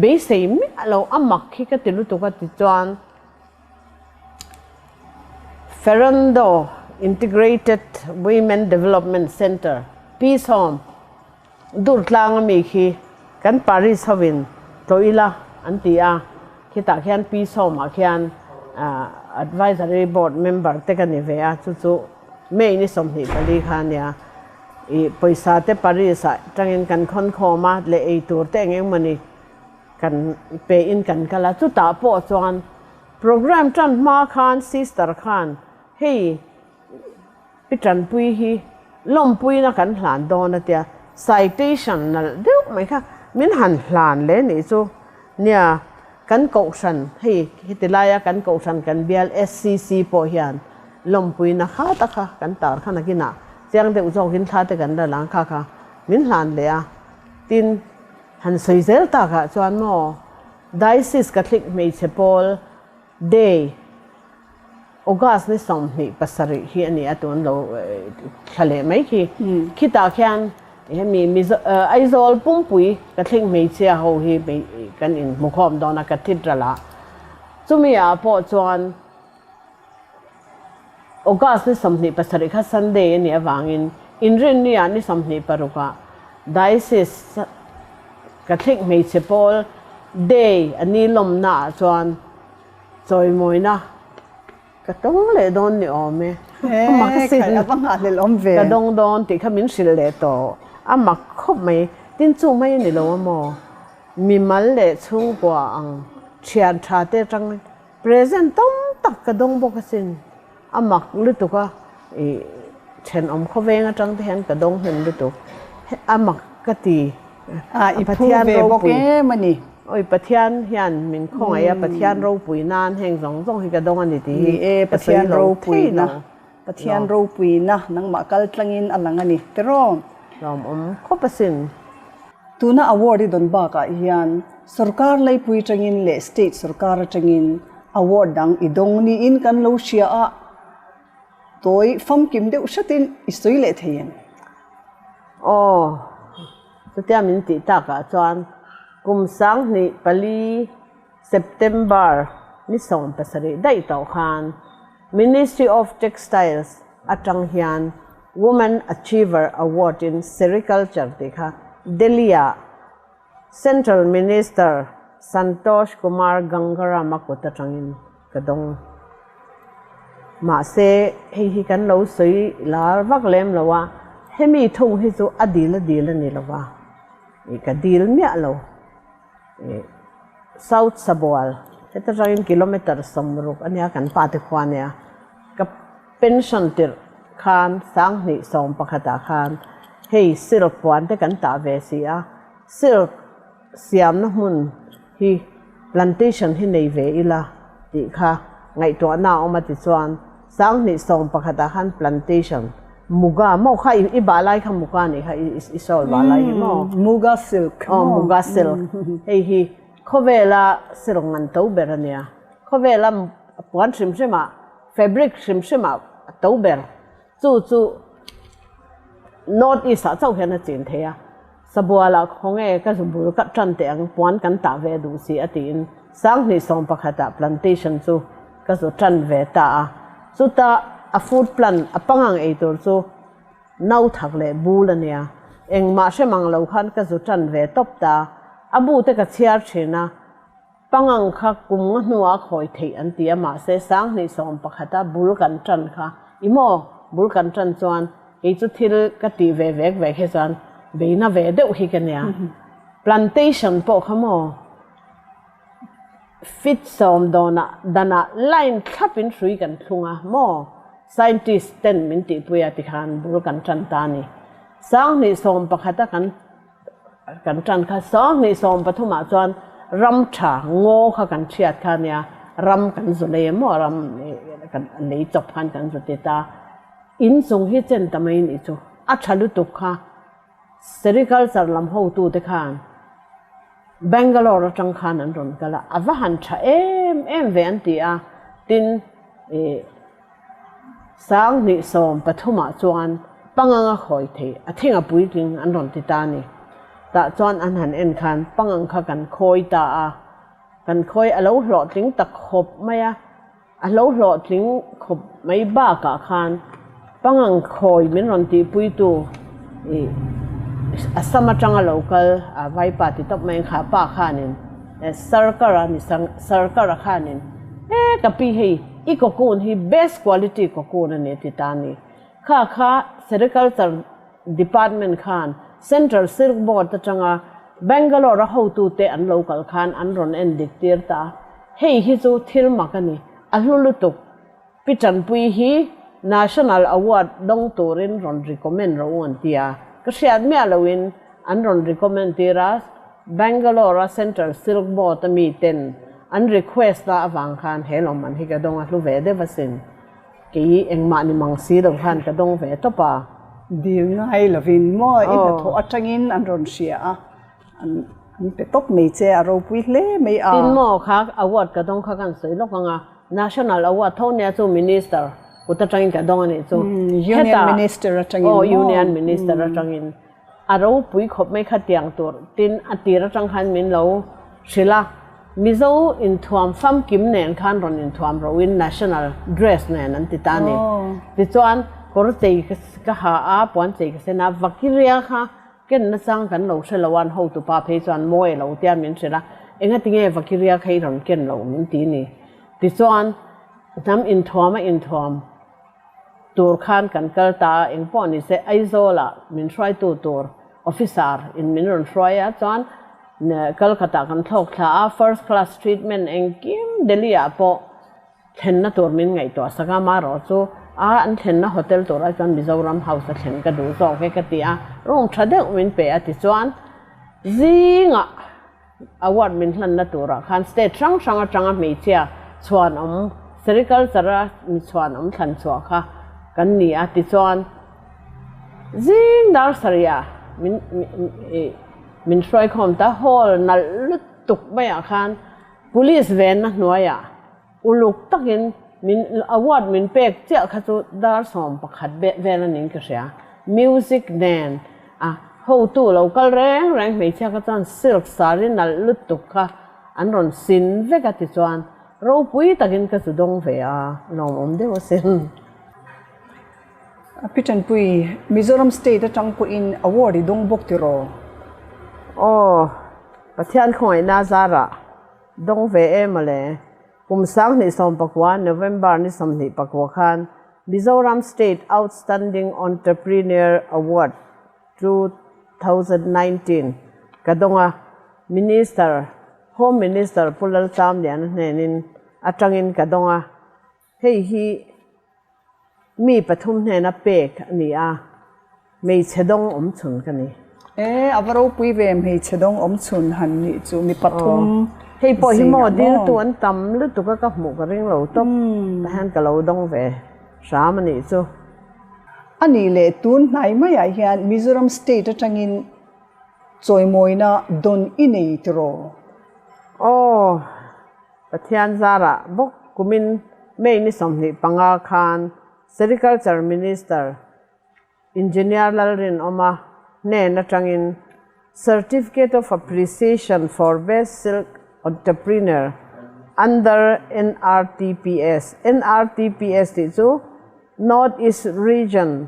beisei miah lo a mak hi ka ti lutuk a ti chuan Ferrando Integrated Women Development Centre, Peace Home, Durtlang a mi khi kan Paris hovin tlawh ila an ti a, khitah khian Pi Sawma khian Advisory Board member te ka ni ve a, chu chu May ni 24 kha a nia. Ih pawisa te Paris ah tangin kan khawn khawm a, leh ei tur te eng engmawni kan pe in kan kal a, chutah pawh chuan programme tan hma khan sister khan hei, Pi Tanpui hi lawmpuina kan hlan dawn a tia. Citation nalh deuh mai kha min han hlan leh nih chu. Nia, kan kohhran hei heti laia kan kohhran kan bial SCC pawh hian lawmpuina kha ta kha kan tar kha nakinah chiang deuh zawkin thla te kan la lang kha kha min hlan leh a. Tin, han sawi zel takah chuan maw Diocese Catholic hmeichhe pawl Day August ni 27 hi a ni a, tun lo thla leh mai khi. Khitah khian hemi Mizo Aizawl pumpui Catholic hmeichhia ho hi kan inhmukhawm dawn a Cathedral ah. Chumi ah pawh chuan August ni 27 kha Sunday a nih avangin Inrinni ah ni 26 ah Diocese Catholic hmeichhe pawl Day a ni lawmna ah chuan Chawimawina ka tawng leh dawn ni awm e. A mak a sin. A va nghahhlelh awm ve. Ka dawng dawn tih kha min hrilh leh tawh. A mak khawp mai. Tin chu mai a ni lo a maw? Mimal leh chhungkua ang thian tha te atang present tam tak ka dawng bawk a sin. A mak lutuk a, ih thenawm khawveng atang te hian ka dawng hnem lutuk. A mak ka ti. A i phu ve bawk em a ni. Oi Pathian hian min khawngaih a, Pathian ropui nan heng zawng zawng hi ka dawng a ni tih hi ka sawi lo thei lo. Pathian ropuina nangmah kal tlangin a lang a ni tiraw? Lawmawm khawp asin. Tuna award i dawn bakah hian sorkar leipui atangin leh state sorkar atangin award dang i dawng niin kan lo hria a, tawi famkim deuh hretin i sawi leh thei em? Aw, chutia min tih takah chuan kum 2004 September ni 17 daih tawh khan Ministry of Textiles atang hian Woman Achiever Award in Sericulture tih kha Delhi-ah Central Minister Santosh Kumar Gangaram-a kut atangin ka dawng. Mahse, hei hi kan lo sawi lar vak lem lo a, hemi thung hi chu a dil a dil a ni lo va, ka dil miah lo. South Sabual heta tangin kilometre 60 a nia kan pa te khua nia ka pension tirh khan 2011 ah khan hei silk puan te kan tah ve si a silk siamna hmun hi plantation hi nei ve ila tih kha ngaihtuahna a awm a tichuan 2011 ah khan plantation Muga maw kha i bah lai kha muga nih kha i sawl bah lai hi maw? Muga silk. Aw muga silk. Hei hi khawvela silk ngan to ber a nia. Khawvela puan hrim hrim ah fabric hrim hrim ah a to ber. Chu chu North East ah chauh hian a chin thei a. Sabualah khawnge ka zu bul ka tan teh ang puan kan tah ve duh si a tiin 2011 ah plantation chu ka zu tan ve ta a. Chuta a food plant a pangang ei tur chu no thak leh bul a nia. Engmah hre mang lo khan ka zu tan ve tawp ta. A bu te ka chhiar thin a. Pangang kha kum nga hnuah a khawi theih an ti a, mahse 2011 a bul kan tan kha i maw? Bul kan tan chuan kei chu thil ka tih ve vek vek hi chuan beina ve deuh hi ka nia. Plantation pawh kha maw feet sawm dawnah danah line thlapin hrui kan thlung a maw? Scientist ten min tihpui a tikhan bul kan tan ta a ni. 2011 a kan Kan tan kha 2013 ah chuan ram tha ngaw kha kan thiat kha nia, ram kan zu lei emaw ram kan lei chawp khan kan zu ti ta. In chung hi chen ta mai nih chu a tha lutuk kha sericulture lam hotu te khan Bangalore atang khan an rawn kal a, a va han tha em em ve an ti a, tin ih 2013 ah chuan pangang a khawi thei a thing a puitling an rawn ti ta a ni. Tah chuan an han en khan pangang kha kan khawi ta a, kan khawi a lo hlawhtling ta khawp mai a, a lo hlawhtling khawp mai bakah khan pangang khawi min rawn tihpuitu ih Assam atanga lo kal a vaipa ti tawp mai kha pa khanin Sarkar a ni Sarkar a khanin he ka pi hei i cocoon hi best quality cocoon a ni a ti ta a ni. Kha kha Sericulture Department khan Central Silk Board atanga Bangalore a hotute an lo kal khan an rawn en dik tir ta a, hei hi chu thil mak a ni, a hlu lutuk. Pi Tanpui hi National Award dawng turin rawn recommend rawh u an ti a. Ka hriat miah loin an rawn recommend tir a, Bangalore a Central Silk Board a mi ten an request a avang khan he lawmman hi ka dawng a hlu ve deuh asin. Kei engmah ni mang si lo khan ka dawng ve tawp a. Dil ngai lovin maw i hnathawh atangin an rawn hria a, an pe tawp mai che a ropui hle mai a. Tin maw kha award ka dawng kha kan sawi lawk ang a, National award tho nia chu Minister kut atangin ka dawng a nih chu. Union Minister atangin maw? Aw Union Minister atangin. A ropui khawp mai kha tiang tur tin a tir atang khan min lo hrilh a, Mizo inthuam famkim nen khan rawn inthuam rohin national dress nen an ti ta a ni. Tichuan kawr chei ka ha a, puan chei ka sen a, Vakiria kha ken nachang kan lo hre lo a, an hotupa phei chuan mawi a lo tia min hrilh a, engatinge Vakiria kha i rawn ken lo min ti ni. Tichuan hnam inthuam a inthuam. Tur khan kan kal ta a, engpawh ni se Aizawlah min hruaitu tur officer in min rawn hruai a, chuan Kolkata kan thlawk thla a, first class treatment engkim Delhi ah pawh thlenna tur min ngaihtuah sak a, marawh chu a an thlenna hotel tur ai chuan Mizoram House a thlen ka duh zawk e ka ti a, room tha deuh min pe a tichuan zingah Award min hlanna turah khan state hrang hrang atanga hmeichhia chhuanawm sericulture a mi chhuanawm thlan chhuah kha kan ni a, tichuan zing dar sarih min min hruaikhawm ta hall nalh lutuk maiah khan police venna hnuaiah Uluk takin min award min pek chiah kha chu dar 11 vel a niin ka hria. Music nen a hotu lo kal reng reng hmeichhia kha chuan silk saree nalh lutuk kha an rawn sin vek a tichuan ropui takin ka chu dawng ve a, lawmawm deuh asin. Pi Tanpui, Mizoram state atang pawhin award i dawng bawk tiraw? Aw, Pathian khawngaihna zarah Dawng ve em mawle. Kum 2019 November ni 29 khan Mizoram State Outstanding Entrepreneur Award 2019 ka dawng a, Minister, Home Minister Pu Lalchamliana hnenin atangin ka dawng a, hei hi Mi pathum hnena pek a ni a, hmeichhe dawng awm chhun ka ni. E, a va ropui ve, hmeichhe dawng awm chhun han nih chu mi pathum Hei pawh hi maw diltu an tam lutuk a ka hmuh ka ring lo tawp, tah hian ka lo dawng ve hram a nih chu. A nih leh tun hnai maiah hian Mizoram state atangin chawimawina dawn i nei tiraw? Aw. Pathian zarah bawk kumin May ni 25 khan Sericulture Minister Engineer Lalrinawma hnen atangin Certificate of Appreciation for Best Silk Entrepreneur under NRTPS, NRTPS tih chu North East Region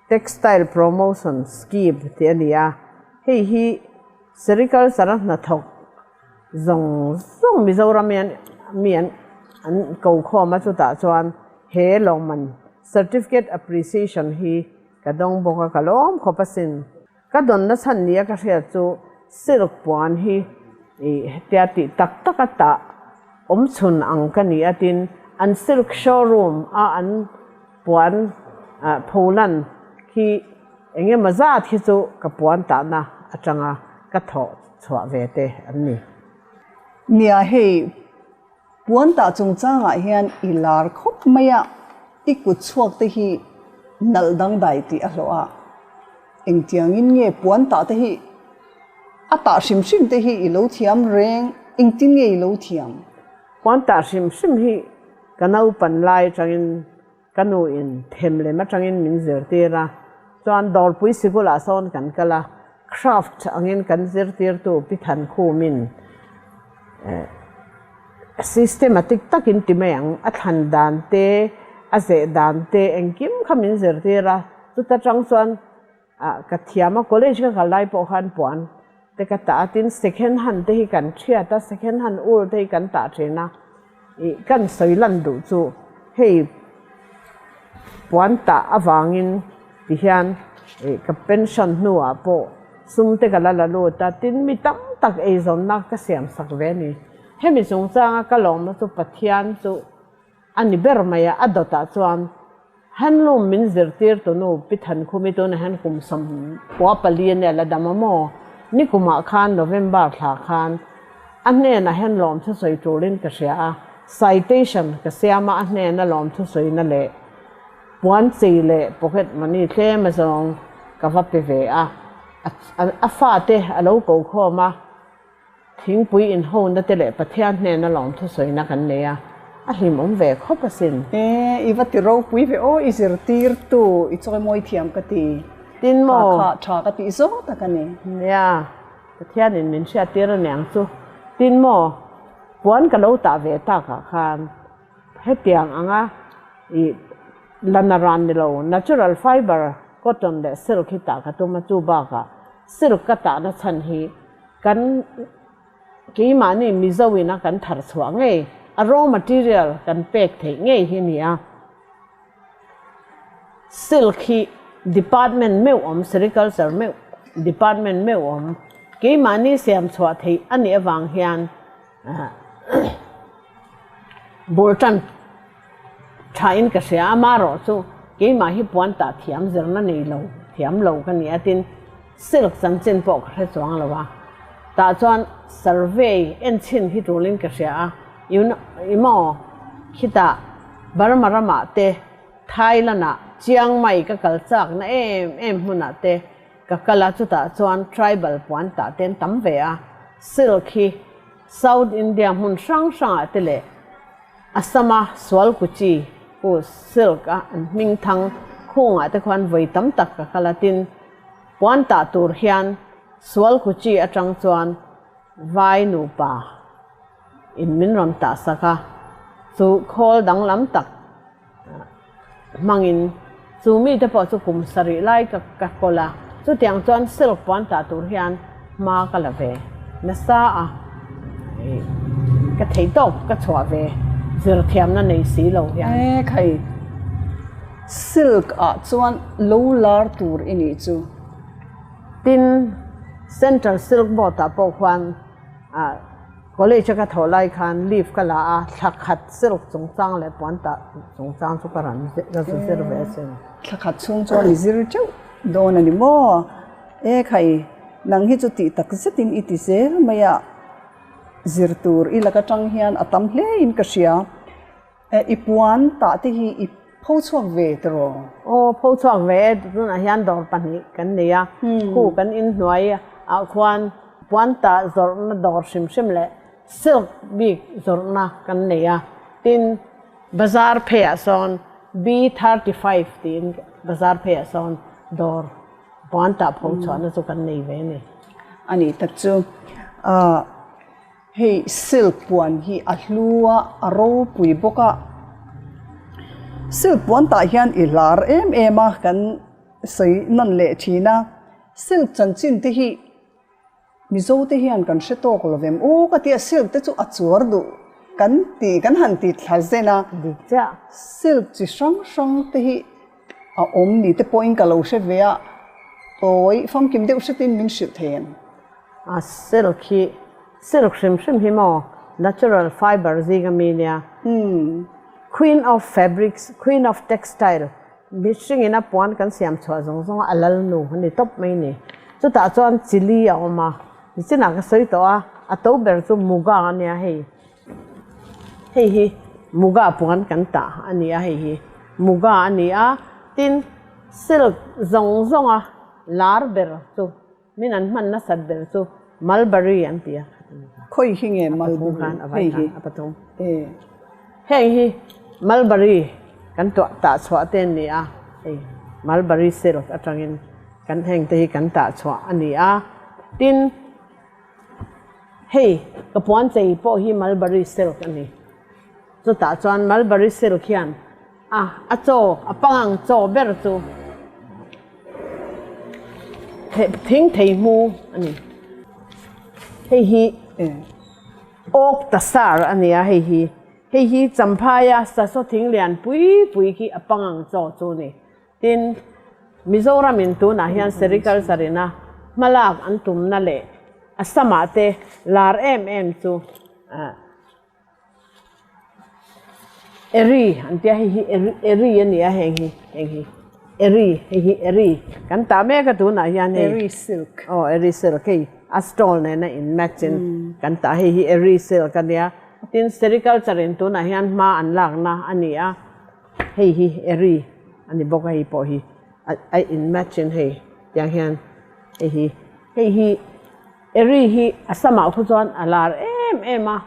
Textile Promotion Scheme tih a ni a, hei hi Sericulture a hnathawk zawng zawng Mizoram hian mi an an ko khawm a, chutah chuan he lawmman Certificate Appreciation hi ka dawng bawk a, ka lawm khawp asin. Ka dawnna chhan nia ka hriat chu silk puan hi ih hetia tih tak tak a tah awm chhun ang ka ni a, tin an silk showroom a an Puan pholan khi eng emaw zat hi chu ka puan tahna atanga ka thawh chhuah ve te an ni. Nia hei, puan tah chungchangah hian i lar khawp mai a, i kut chhuak te hi nalh dangdai tih a hlawh a, engtiangin nge puan tah te hi a tah hrim hrim te hi i lo thiam reng, engtin nge i lo thiam? Puan tah hrim hrim hi Ka naupan lai atangin ka nu in them lem atangin min zirtir a, chuan Dawrpui sikulah sawn kan kal a, craft angin kan zirtirtu Pi Thankhumin systematic takin ti mai ang, a thlan dan te, a zeh dan te engkim kha min zirtir a, chuta tang chuan Ah ka thiam a, college ka kal lai pawh khan puan te ka tah a, tin second hand te hi kan thiat a, second hand ur te hi kan tah thin a, ih kan sawi lan duh chu hei puan tah avangin ti hian ih ka pension hnuah pawh sum te ka la la lut a, tin mi tam tak eizawnna ka siam sak ve a ni. Hemi chungchanga ka lawmna chu Pathian chu a ni ber mai a, a dawtah chuan. Handloom min zirtir tunu Pi Thankhumi tunah hian kum 94 a nia la dam a maw? Nikumah khan November thla khan a hnenah hian lawmthu sawi tulin ka hria a, citation ka siam a, a hnena lawmthu sawina leh puan chei leh pocket money tlem azawng ka va pe ve a, a fate a lo ko khawm a. Thingpui inhona te leh Pathian hnena lawmthu sawina kan nei a, a hlimawm ve khawp asin. E, i va ti ropui ve aw, i zirtirtu, i chawimawi thiam ka ti. Tin maw? Kha kha tha ka tih zawng tak a ni. Nia, Pathianin min hriattir aniang chu. Tin maw? Puan ka lo tah ve takah khan hetiang anga i la naran ni lo, natural fiber, cotton leh silk hi tah ka tum a, chu bakah silk ka tahna chhan hi Kan keimahni Mizo ina kan thar chhuah ngei, a raw material kan pek theih ngei hi a ni a. Silk hi department meuh awm, sericulture meuh department meuh awm, keimahni siam chhuah theih a nih avang hian bul tan tha in ka hria a, amaherawh chu keimah hi puan tah thiam zirna nei lo, thiam lo ka ni a tin silk chanchin pawh ka hre chuang lo a, tah chuan survey en chhin hi tulin ka hria a, i maw khitah Burma ramah te Thailand ah Chiang Mai ka kal chak na em em hmunah te ka kal a, chutah chuan tribal puan tah te an tam ve a, silk hi South India hmun hrang hrangah te leh Assam-a Sualkuchi pu Silk-a an hming thang khungah te khuan vawi tam tak ka kal a, tin, puan tah tur hian Sualkuchi atang chuan vai nupa in min rawn tah sak a, chu khawl danglam tak hmangin chu mite pawh chu kum sarih lai ka ka kawl a, chutiang chuan silk puan tah tur hian hma ka la ve nasa a, ih ka thei tawk ka chhuah ve zir thiamna nei si lo hian. E khai, silk ah chuan lo lar tur i nih chu. Tin, Central Silk Board ah pawh khuan ah. College a ka thawh lai khan leave ka la a, thla khat silk chungchang leh puan tah chungchang chu ka rawn ka zu zir ve asin. Thla khat chhung chuan i zir teuh dawn a ni maw? E khai, nang hi chu tih tak zetin i ti zel mai a, zir tur i lak atang hian a tam hle in ka hria. E, i puan tah te hi i pho chhuak ve tiraw? Aw, pho chhuak ve e, tunah hian dawr pahnih kan nei a, khu kan inhnuai ah khuan puan tah zawrhna dawr hrim hrim leh silk bik zawrhna kan nei a, tin bazar pheiah sawn B 35 tiin bazar pheiah sawn dawr puan tah pho chhuahna chu kan nei ve a ni. A nih tak chu. Ahh. Hei silk puan hi a hlu a, a ropui bawk a. Silk puan tah hian i lar em em a, kan sawi nawn leh thin a. Silk chanchin te hi Mizo te hian kan hre tawk lo vem u ka tia silk te chu a chuar duh kan ti kan han ti thla zen a. Dik chiah. Silk chi hrang hrang te hi a awm ni te pawhin ka lo hre ve a, tawi famkim deuh hretin min hrilh thei em? A silk hi, silk hrim hrim hi maw natural fiber zinga mi nia. Queen of fabrics, queen of textile, mihringin a puan kan siam chhuah zawng zawng a, a lal nu a ni tawp mai ni. Chutah chuan chili a awm a, nichinah ka sawi tawh a, a to ber chu muga a nia hei. Hei hi muga puan kan tah a ni a, hei hi muga a ni a, tin silk zawng zawnga lar ber chu. Min an hman nasat ber chu Mulberry an ti a. Khawi hi nge Mulberry? Hei hi. A pathum. Heng hi Mulberry kan tuah tah chhuah te an ni a, hei Mulberry silk atangin kan heng te hi kan tah chhuah a ni a. Tin, hei ka puan chei pawh hi Mulberry silk a ni. Chutah chuan Mulberry silk hian A, a chaw, a pangang chaw ber chu thing thei hmu a ni. Hei hi awk tasar a ni a, hei hi. Hei hi Champhaia sasaw thing lian pui pui khi a pangang chaw chu a ni. Tin, Mizoramin tunah hian sericulture ina hmalak an tumna leh Assam-ah te lar em em chu. Eri an tia hei hi eri a ni a heng hi heng hi eri hei hi eri kan tah mek a tunah hian hei Eri silk aw eri silk hei a stole nena in match in kan tah hei hi eri silk a nia tin sericulture in tunah hian hma an lakna a ni a hei hi eri a ni bawk a hei pawh hi a in match in hei tiang hian hei hi hei hi eri hi a samah khu chuan a lar em em a.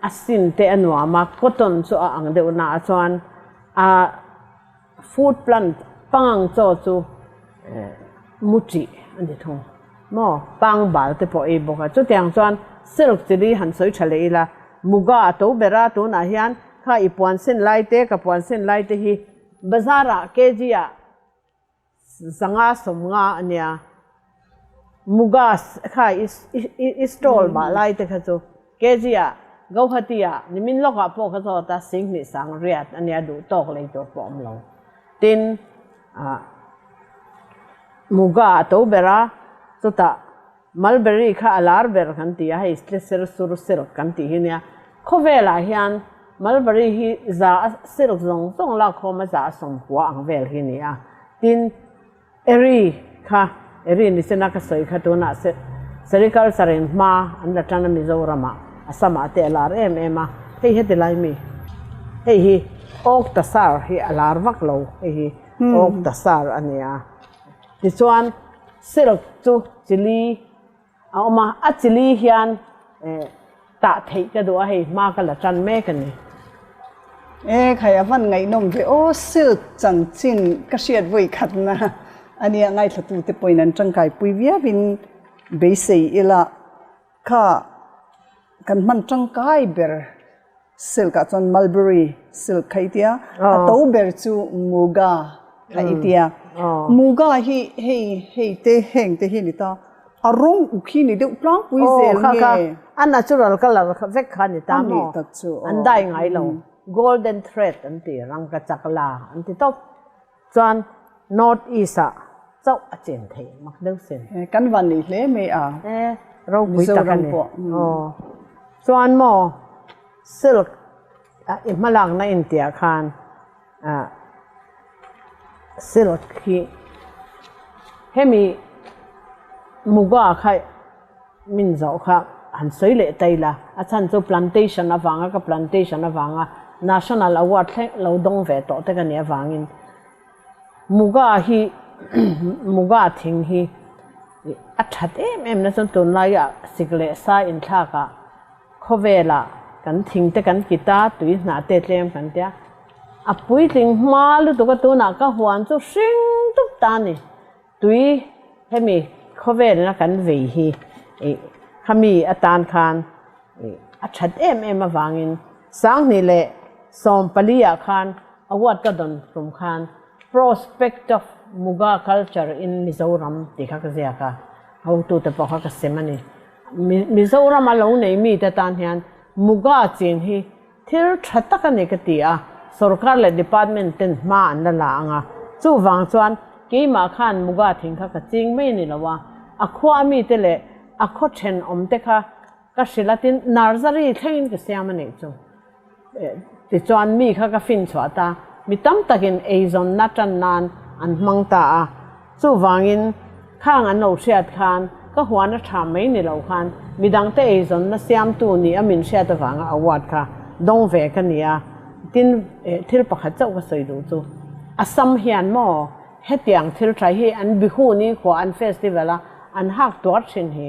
A sin te a nuam a, cotton chu a ang deuh na a chuan a food plant pangang chaw chu mu tih a ni thung maw, pangbal te pawh ei bawk a, chutiang chuan silk chili han sawi tha leh ila muga a to ber a, tunah hian kha i puan sin lai te ka puan sin lai te hi bazar ah kg ah 500 50 a nia. Muga kha i stall mah lai te kha chu kg ah Gauhati ah nimin lawkah pawh ka zawt a 20 riat a nia duh tawk lei tur pawh awm lo. Tin Muga a to ber a chutah Mulberry kha a lar ber kan ti a, hei tleser sur silk kan tih hi nia. Khawvelah hian mulberry hi za a silk zawng zawng lakkhawm a za a sawmkua ang vel hi ni a. Tin, eri kha, eri ni sena ka sawi kha tunah sericulture in hma an la tan a Mizoramah, Assam-ah te a lar em em a. Hei heti lai mi, hei hi oak tasar hi a lar vak lo, hei hi oak tasar a ni a. Tichuan, Silk chu chili a awm a, a chili hian tah theih ka duh a, hei hma ka la tan mek a ni. E khai a van ngaihnawm ve aw, silk chanchin ka hriat vawi khatna a nia ngaithlatute pawhin an tangkai pui viauin beisei ila kha kan hman tangkai ber. Silk ah chuan mulberry silk kha i tia, a to ber chu muga kha i tia. Muga hi hei hei te heng te hi a ni ta, a rawng uk hi ni deuh tlangpui zel nge? A natural colour kha vek kha a ni ta maw? An dye ngai lo, golden thread an ti, rangkachak la an ti tawp. Chuan North East ah chauh a chen thei mak deuh sin. Kan van nei hle mai a. E ropui tak a ni. Aw. Chuan maw silk a i hmalakna intiah khan ah silk hi hemi muga kha Min zawh kha han sawi leh ta ila, a chhan chu plantation avanga ka plantation avanga National Award thleng lo dawng ve tawh te ka nih avangin Muga hi Muga thing hi a that em em na chuan tunlaia sik leh sa inthlakah khawvelah kan thing te kan kit a, tui hnah te tlem kan tia, a puitling hma lutuk a tunah ka huan chu hring dup ta a ni. Tui hemi khawvelna kan vei hi ih khami atan khan ih a that em em avangin 2014 ah khan award ka dawn tum khan Prospect of Muga Culture in Mizoram tih kha ka ziak a, hotute pawh kha ka sem a ni. Mizoram a lo nei mite tan hian Muga chin hi Thil tha tak a ni ka ti a, sorkar leh department ten hma an la la ang a, chuvang chuan keimah khan Muga thing kha ka ching mai a ni lo a, a khua a mite leh a khaw thenawm te kha ka hrilh a, tin nursery thlengin ka siam a nih chu. Tichuan mi kha ka fin chhuah ta, mi tam takin eizawnna tan nan an hmang ta a, Chuvangin, khang an lo hriat khan ka huan a tha mai ni lo khan midangte eizawnna siamtu ni a min hriat avanga award kha dawng ve ka ni a. Tin, thil pakhat chauh ka sawi duh chu, Assam hian maw hetiang thil tha hi an Bihu ni khua an festival a an hak tuar thin hi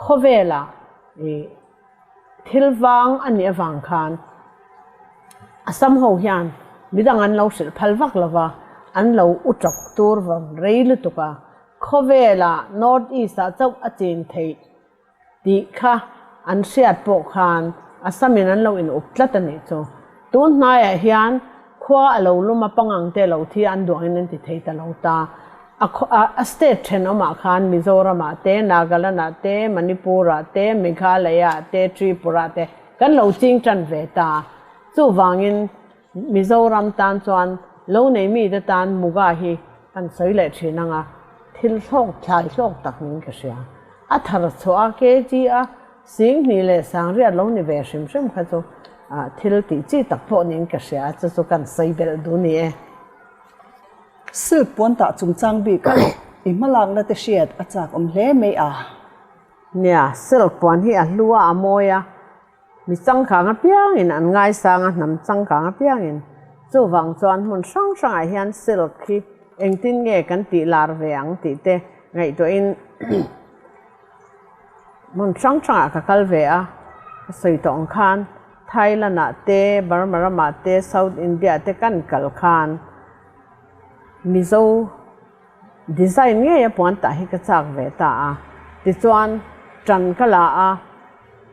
khawvelah ih Thil vang a nih avang khan Assam ho hian midang an lo hrilh phal vak lo va, an lo u tawk tur vang rei lutuk a, khawvelah North East ah chauh a chin theih tih kha an hriat pawh khan Assam in an lo in up tlat a nih chu. Tun hnaiah hian khua a lo lum a, pangang te lo thi a, an duangin an ti thei ta lo ta. A a state thenawmah khan Mizoramah te, Nagaland-ah te, Manipur-ah te, Meghalaya-ah te, Tripura-ah te kan lo ching tan ve ta. Chuvangin Mizoram tan chuan lo nei mite tan Muga hi kan sawi leh thin ang a, thil hlawk thlai hlawk tak niin ka hria. A thar chhuah a, kg a 20,000 lo ni ve hrim hrim kha chu. Thil tih chi tak pawh niin ka hria a, chu chu kan sawi belh duh ni e. Silk puan tah chungchang bikah i hmalakna te hriat a chak awm hle mai a. Nia, silk puan hi a hlu a, a mawi a, mi changkang apiangin an ngaisang a, hnam changkang apiangin. Chuvang chuan hmun hrang hrangah hian silk hi engtin nge kan tih lar ve ang tih te ngaihtuahin Hmun hrang hrangah ka kal ve a, ka sawi tawh ang khan Thailand ah te, Burma ramah te, South India ah te kan kal khan Mizo design ngei a puan tah hi ka chak ve ta a. Tichuan tan ka la a,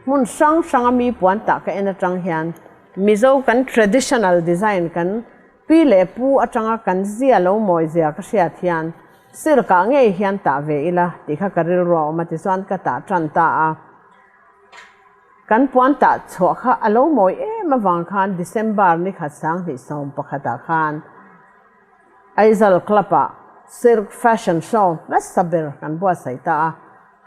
hmun hrang hranga mi puan tah ka en atang hian Mizo kan traditional design kan Pi leh pu atanga kan zia lo mawi zia ka hriat hian silk-ah ngei hian tah ve ila tih kha ka rilru a awm a tichuan ka tah tan ta a. Kan puan tah chhuah kha a lo mawi em avang khan December ni khat 2011ah khan Aizal Club-ah Silk Fashion Show hmasa ber kan buatsaih ta a.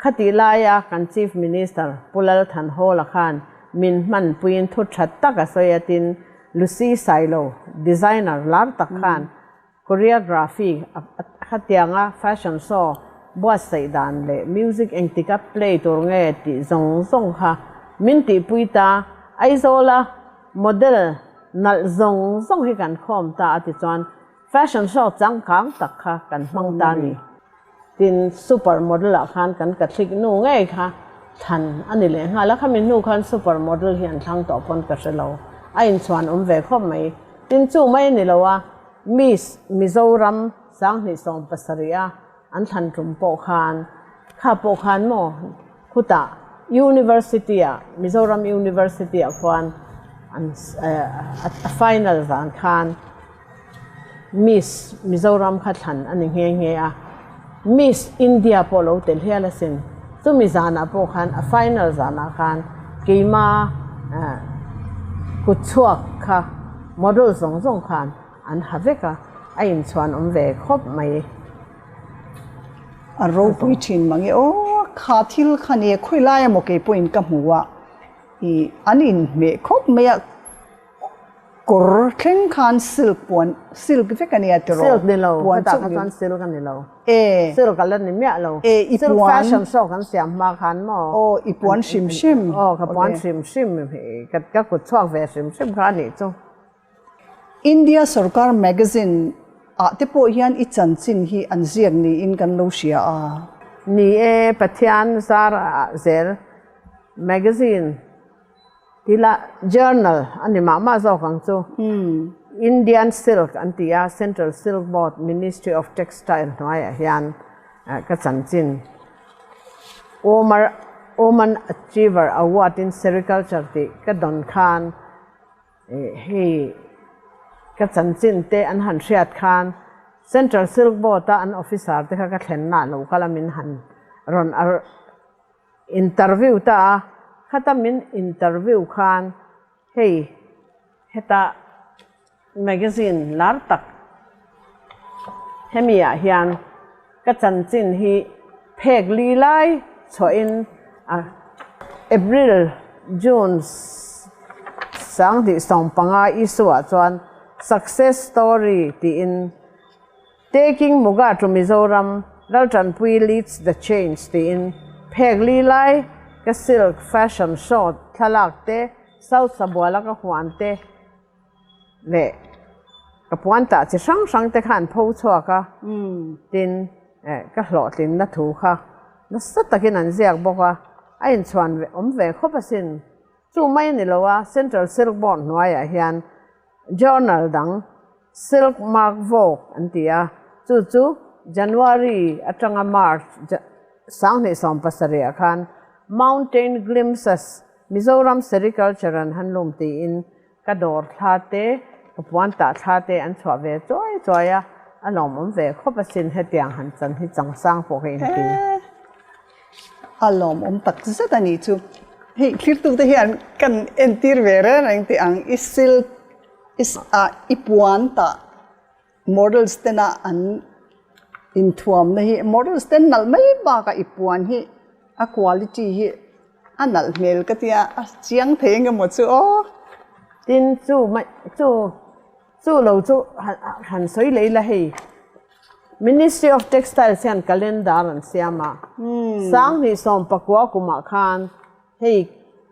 Khatih laia kan Chief Minister Pu Lal Thanhawla khan min hmanpuiin thu tha tak a sawi a tin Lucy Sailo, designer lar tak khan choreography khatianga fashion show buatsaih dan leh music engtika play tur nge tih zawng zawng kha min tihpui ta. Aizawla model nalh zawng zawng hi kan khawm ta a tichuan Fashion show changkang tak kha kan hmang ta ni. Tin, super model ah khan kan Catholic nu ngei kha thlan a ni leh nghal a, khami hnu khan super model hi an thlang tawh pawn ka hre lo, a inchhuan awm ve khawp mai. Tin, chu mai a ni lo a, Miss Mizoram 2017 a an thlan tum pawh khan, kha pawh khan maw khutah University ah, Mizoram University ah khuan an a final zan khan, Miss Mizoram kha thlan a ni nghe nghe a, Miss India pawh lo tel hial asin. Chumi zanah pawh khan a final zanah khan keima kut chhuak kha model zawng zawng khan an ha vek a, a inchhuan awm ve khawp mai. A ropui thin mange aw, kha thil kha nia khawilai emaw keipawhin ka hmu a, ih an inhmeh khawp mai a. Kawr thleng khan silk puan silk vek a nia tiraw? Silk ni lo, hetah kha chuan silk a ni lo. E. Silk a la ni miah lo. E, i puan. Silk fashion show kan siam hma khan maw? Aw, i puan hrim hrim. Aw, ka puan hrim hrim, ka kut chhuak ve hrim hrim kha a nih chu. India Sarkar magazine ah te pawh hian i chanchin hi an ziak niin kan lo hria a. Ni e, Pathian zar ah zel magazine. Tila journal a ni mah mah zawk ang chu. Indian Silk an ti a, Central Silk Board, Ministry of Textile hnuaiah hian ka chanchin Woman Achiever Award in Sericulture tih ka dawn khan hei ka chanchin te an han hriat khan Central Silk Board a an officer te kha ka thlenna lo kal a min han rawn Interview ta a, khata min interview khan hei heta magazine lar tak hemi ah hian ka chanchin hi phek li lai chhuahin a April, June 2015 issue ah chuan success story tiin Taking Muga to Mizoram, Laltanpui leads the change tiin phek li lai ka silk fashion show thlalak te, South Sabuala ka huan te leh ka puan tah chi hrang hrang te kha an pho chhuak a, tin ka hlawhtlinna thu kha nasa takin an ziak bawk a, a inchhuan awm ve khawp asin. Chu mai a ni lo a, Central Silk Board hnuaiah hian Journal dang Silk Mark Vogue an ti a, chu chu January atanga March 2017 ah khan Mountain Glimpses, Mizoram Sericulture an handloom tiin ka dawr thla te, ka puan tah thla te an chhuah ve chuai chuai a, a lawmawm ve khawp asin hetiang han chan hi changsang pawh ka inti. A lawmawm tak zet a nih chu. Hei thlirtute hian kan entir ve reng reng tih ang i silk i ah i puan tah models tena an inthuamna hi models ten nalh mai bakah i puan hi a quality hi a nalh hmel ka tia a chiang thei eng emaw chu aw. Tin, chu mai chu chu lo chu han sawi leh ila hei Ministry of Textiles hian calendar an siam a, 2019 kumah khan hei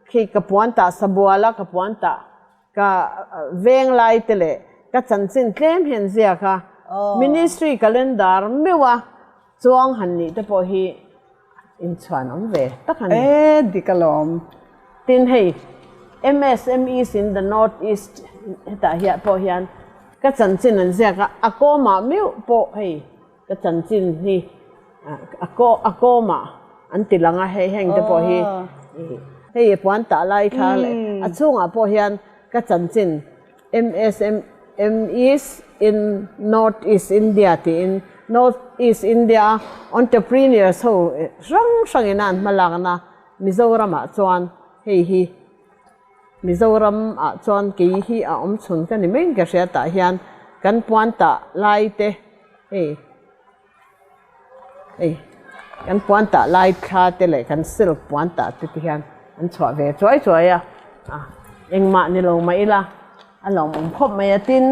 khi ka puan tah Sabuala ka puan tah ka veng lai te leh ka chanchin tlem hian ziak a, Ministry calendar meuh a chuang han nih te pawh hi inchhuan awm ve tak a ni. E, dik alawm. Tin hei, MSMEs in the North East hetah hian pawh hian ka chanchin an ziak a, a kawmah meuh pawh hei ka chanchin hi a kaw a kawmah an ti lang a, hei heng te pawh hi hei puan tah lai thla leh a chhungah pawh hian ka chanchin MSMEs in North East India tiin North East India a entrepreneurs ho hrang hrangin a an hmalakna Mizoramah chuan hei hi Mizoram ah chuan kei hi a awm chhun ka ni mai ka hria tah hian kan puan tah lai te hei Hei kan puan tah lai thla te leh kan silk puan tah te ti hian an chhuah ve chuai chuai a, engmah ni lo mah ila a lawmawm khawp mai a tin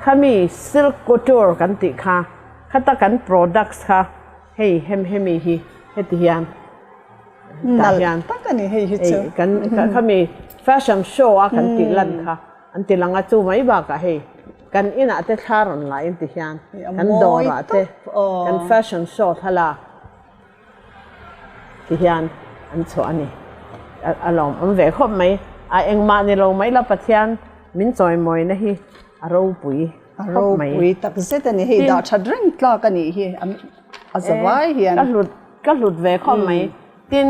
khami silk couture kan tih kha khata kan products kha hei hem hemi hi heti hian tah hian tak a ni hei hi chu kan khami fashion show a kan tih lan kha an ti lang a chu mai bakah hei. Kan inah te thla rawn la in ti hian kan dawrah te kan fashion show thlalak ti hian an chhuah a ni. A lawmawm ve khawp mai. A engmah ni lo mai la Pathian min chawimawina hi a ropui khawp mai. A ropui tak zet a ni. Hei dah that reng tlak a nih hi a za vai hian. Ka hlut ka hlut ve khawp mai. Tin,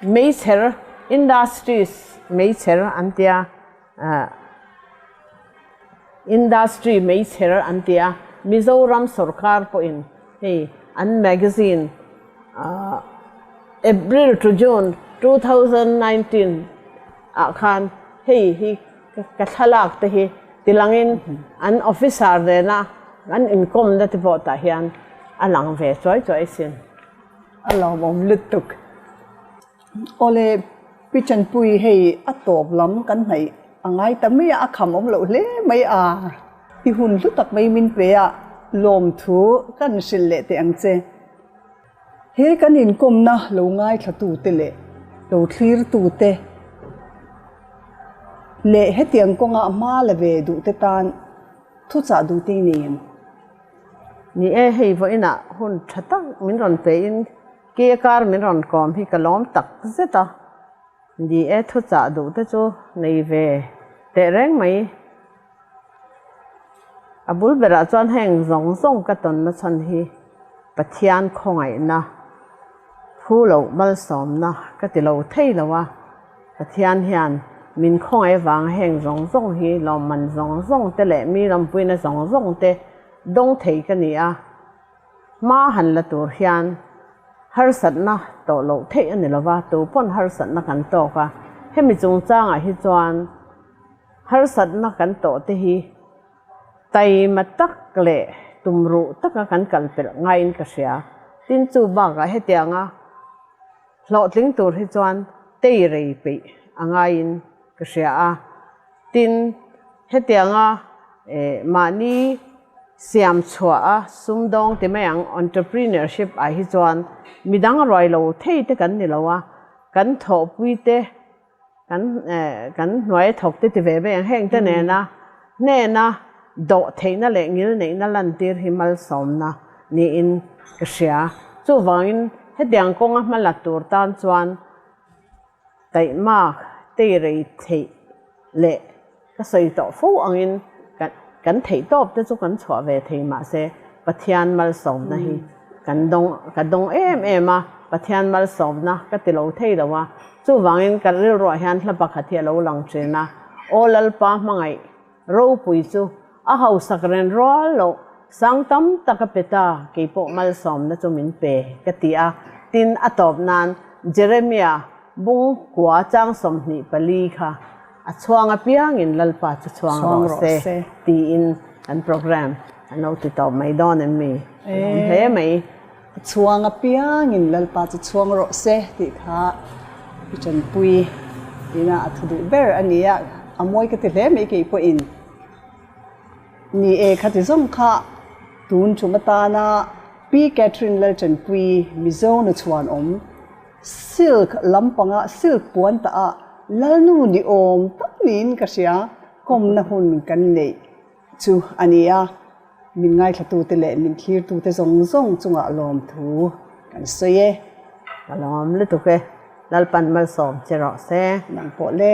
meichher industries meichher an tia. Industry meichher an ti a, Mizoram sorkar pawhin hei an magazine April to June 2019 ah khan hei hi ka thlalak te hi tilangin an officer nena an inkawmna te pawh tah hian a lang ve chuai chuai sin. A lawmawm lutuk. Awle, Pi Chanpui hei a tawp lam kan hnaih a ngai ta mai a, a kham awm loh hle mai a. I hun hlu tak mai min pe a, lawmthu kan hrilh leh teh ang che. He kan inkawmna lo ngaithlatute leh lo thlirtute leh hetiang kawnga hma la ve duhte tan thuchah duhte i nei em? Ni e, hei vawiinah hun tha tak min rawn pein Ke kar min rawn kawm hi ka lawm tak zet a, ni e thuchah duh te chu nei ve teh reng mai. A bul berah chuan heng zawng zawng ka tawnna chhan hi Pathian khawngaihna, phu loh malsawmna ka ti lo thei lo a, Pathian hian min khawngaih avanga heng zawng zawng hi lawmman zawng zawng te leh mi lampuina zawng zawng te dawng thei ka ni a. Hma han la tur hian harsatna tawh loh theih a ni lova, tu pawn harsatna kan tawk a. Hemi chungchangah hi chuan harsatna kan tawh te hi taima tak leh tumruh taka kan kal pelh ngaiin ka hria. Tin chu bakah hetianga hlawhtling tur hi chuan tei rei peih a ngaiin ka hria a. Tin, hetianga mahni siam chhuah a sumdawng ti mai ang, entrepreneurship ah hi chuan midang ruai lo thei te kan ni lo a, kan thawhpui te, kan kan hnuai thawk te ti ve mai ang, heng te nena hnena dawh theihna leh ngil neihna lantir hi malsawmna niin ka hria. Chuvangin hetiang kawnga hmala tur tan chuan Taihmak tei rei theih leh ka sawi tawh fo angin kan theih tawp te chu kan chhuah ve thei mahse Pathian malsawmna hi kan dawng ka dawng em em a, Pathian malsawmna ka ti lo thei lo a, chuvangin ka rilruah hian hla pakhat hi a lo lang thin a, Aw Lalpa hmangaih Ropui chu a hausak ren rual loh, sang tam tak a pe ta, kei pawh malsawmna chu min pe, ka ti a. Tin, a tawp nan Jeremia bung kua chang 24 kha a chhuang apiangin Lalpa chu chhuang rawh se tiin kan program an lo ti tawp mai dawn em mi? A lawm hle mai. A chhuang apiangin Lalpa chu chhuang rawh se tih kha i tanpui. Ina a thu duh ber a ni a, a mawi ka ti hle mai kei pawhin. Ni e, khati zawng kha tun tum atana Pi Catherine Lalchanpui Mizo nu chhuan awm silk lampanga silk puan tah a Lalnu ni awm tak niin ka hria, kawmna hun kan neih chu a ni a, min ngaithlatute leh min thlirtute zawng zawng chungah lawmthu kan sawi e. Ka lawm lutuk e, Lalpan malsawm che rawh se. Nang pawh le.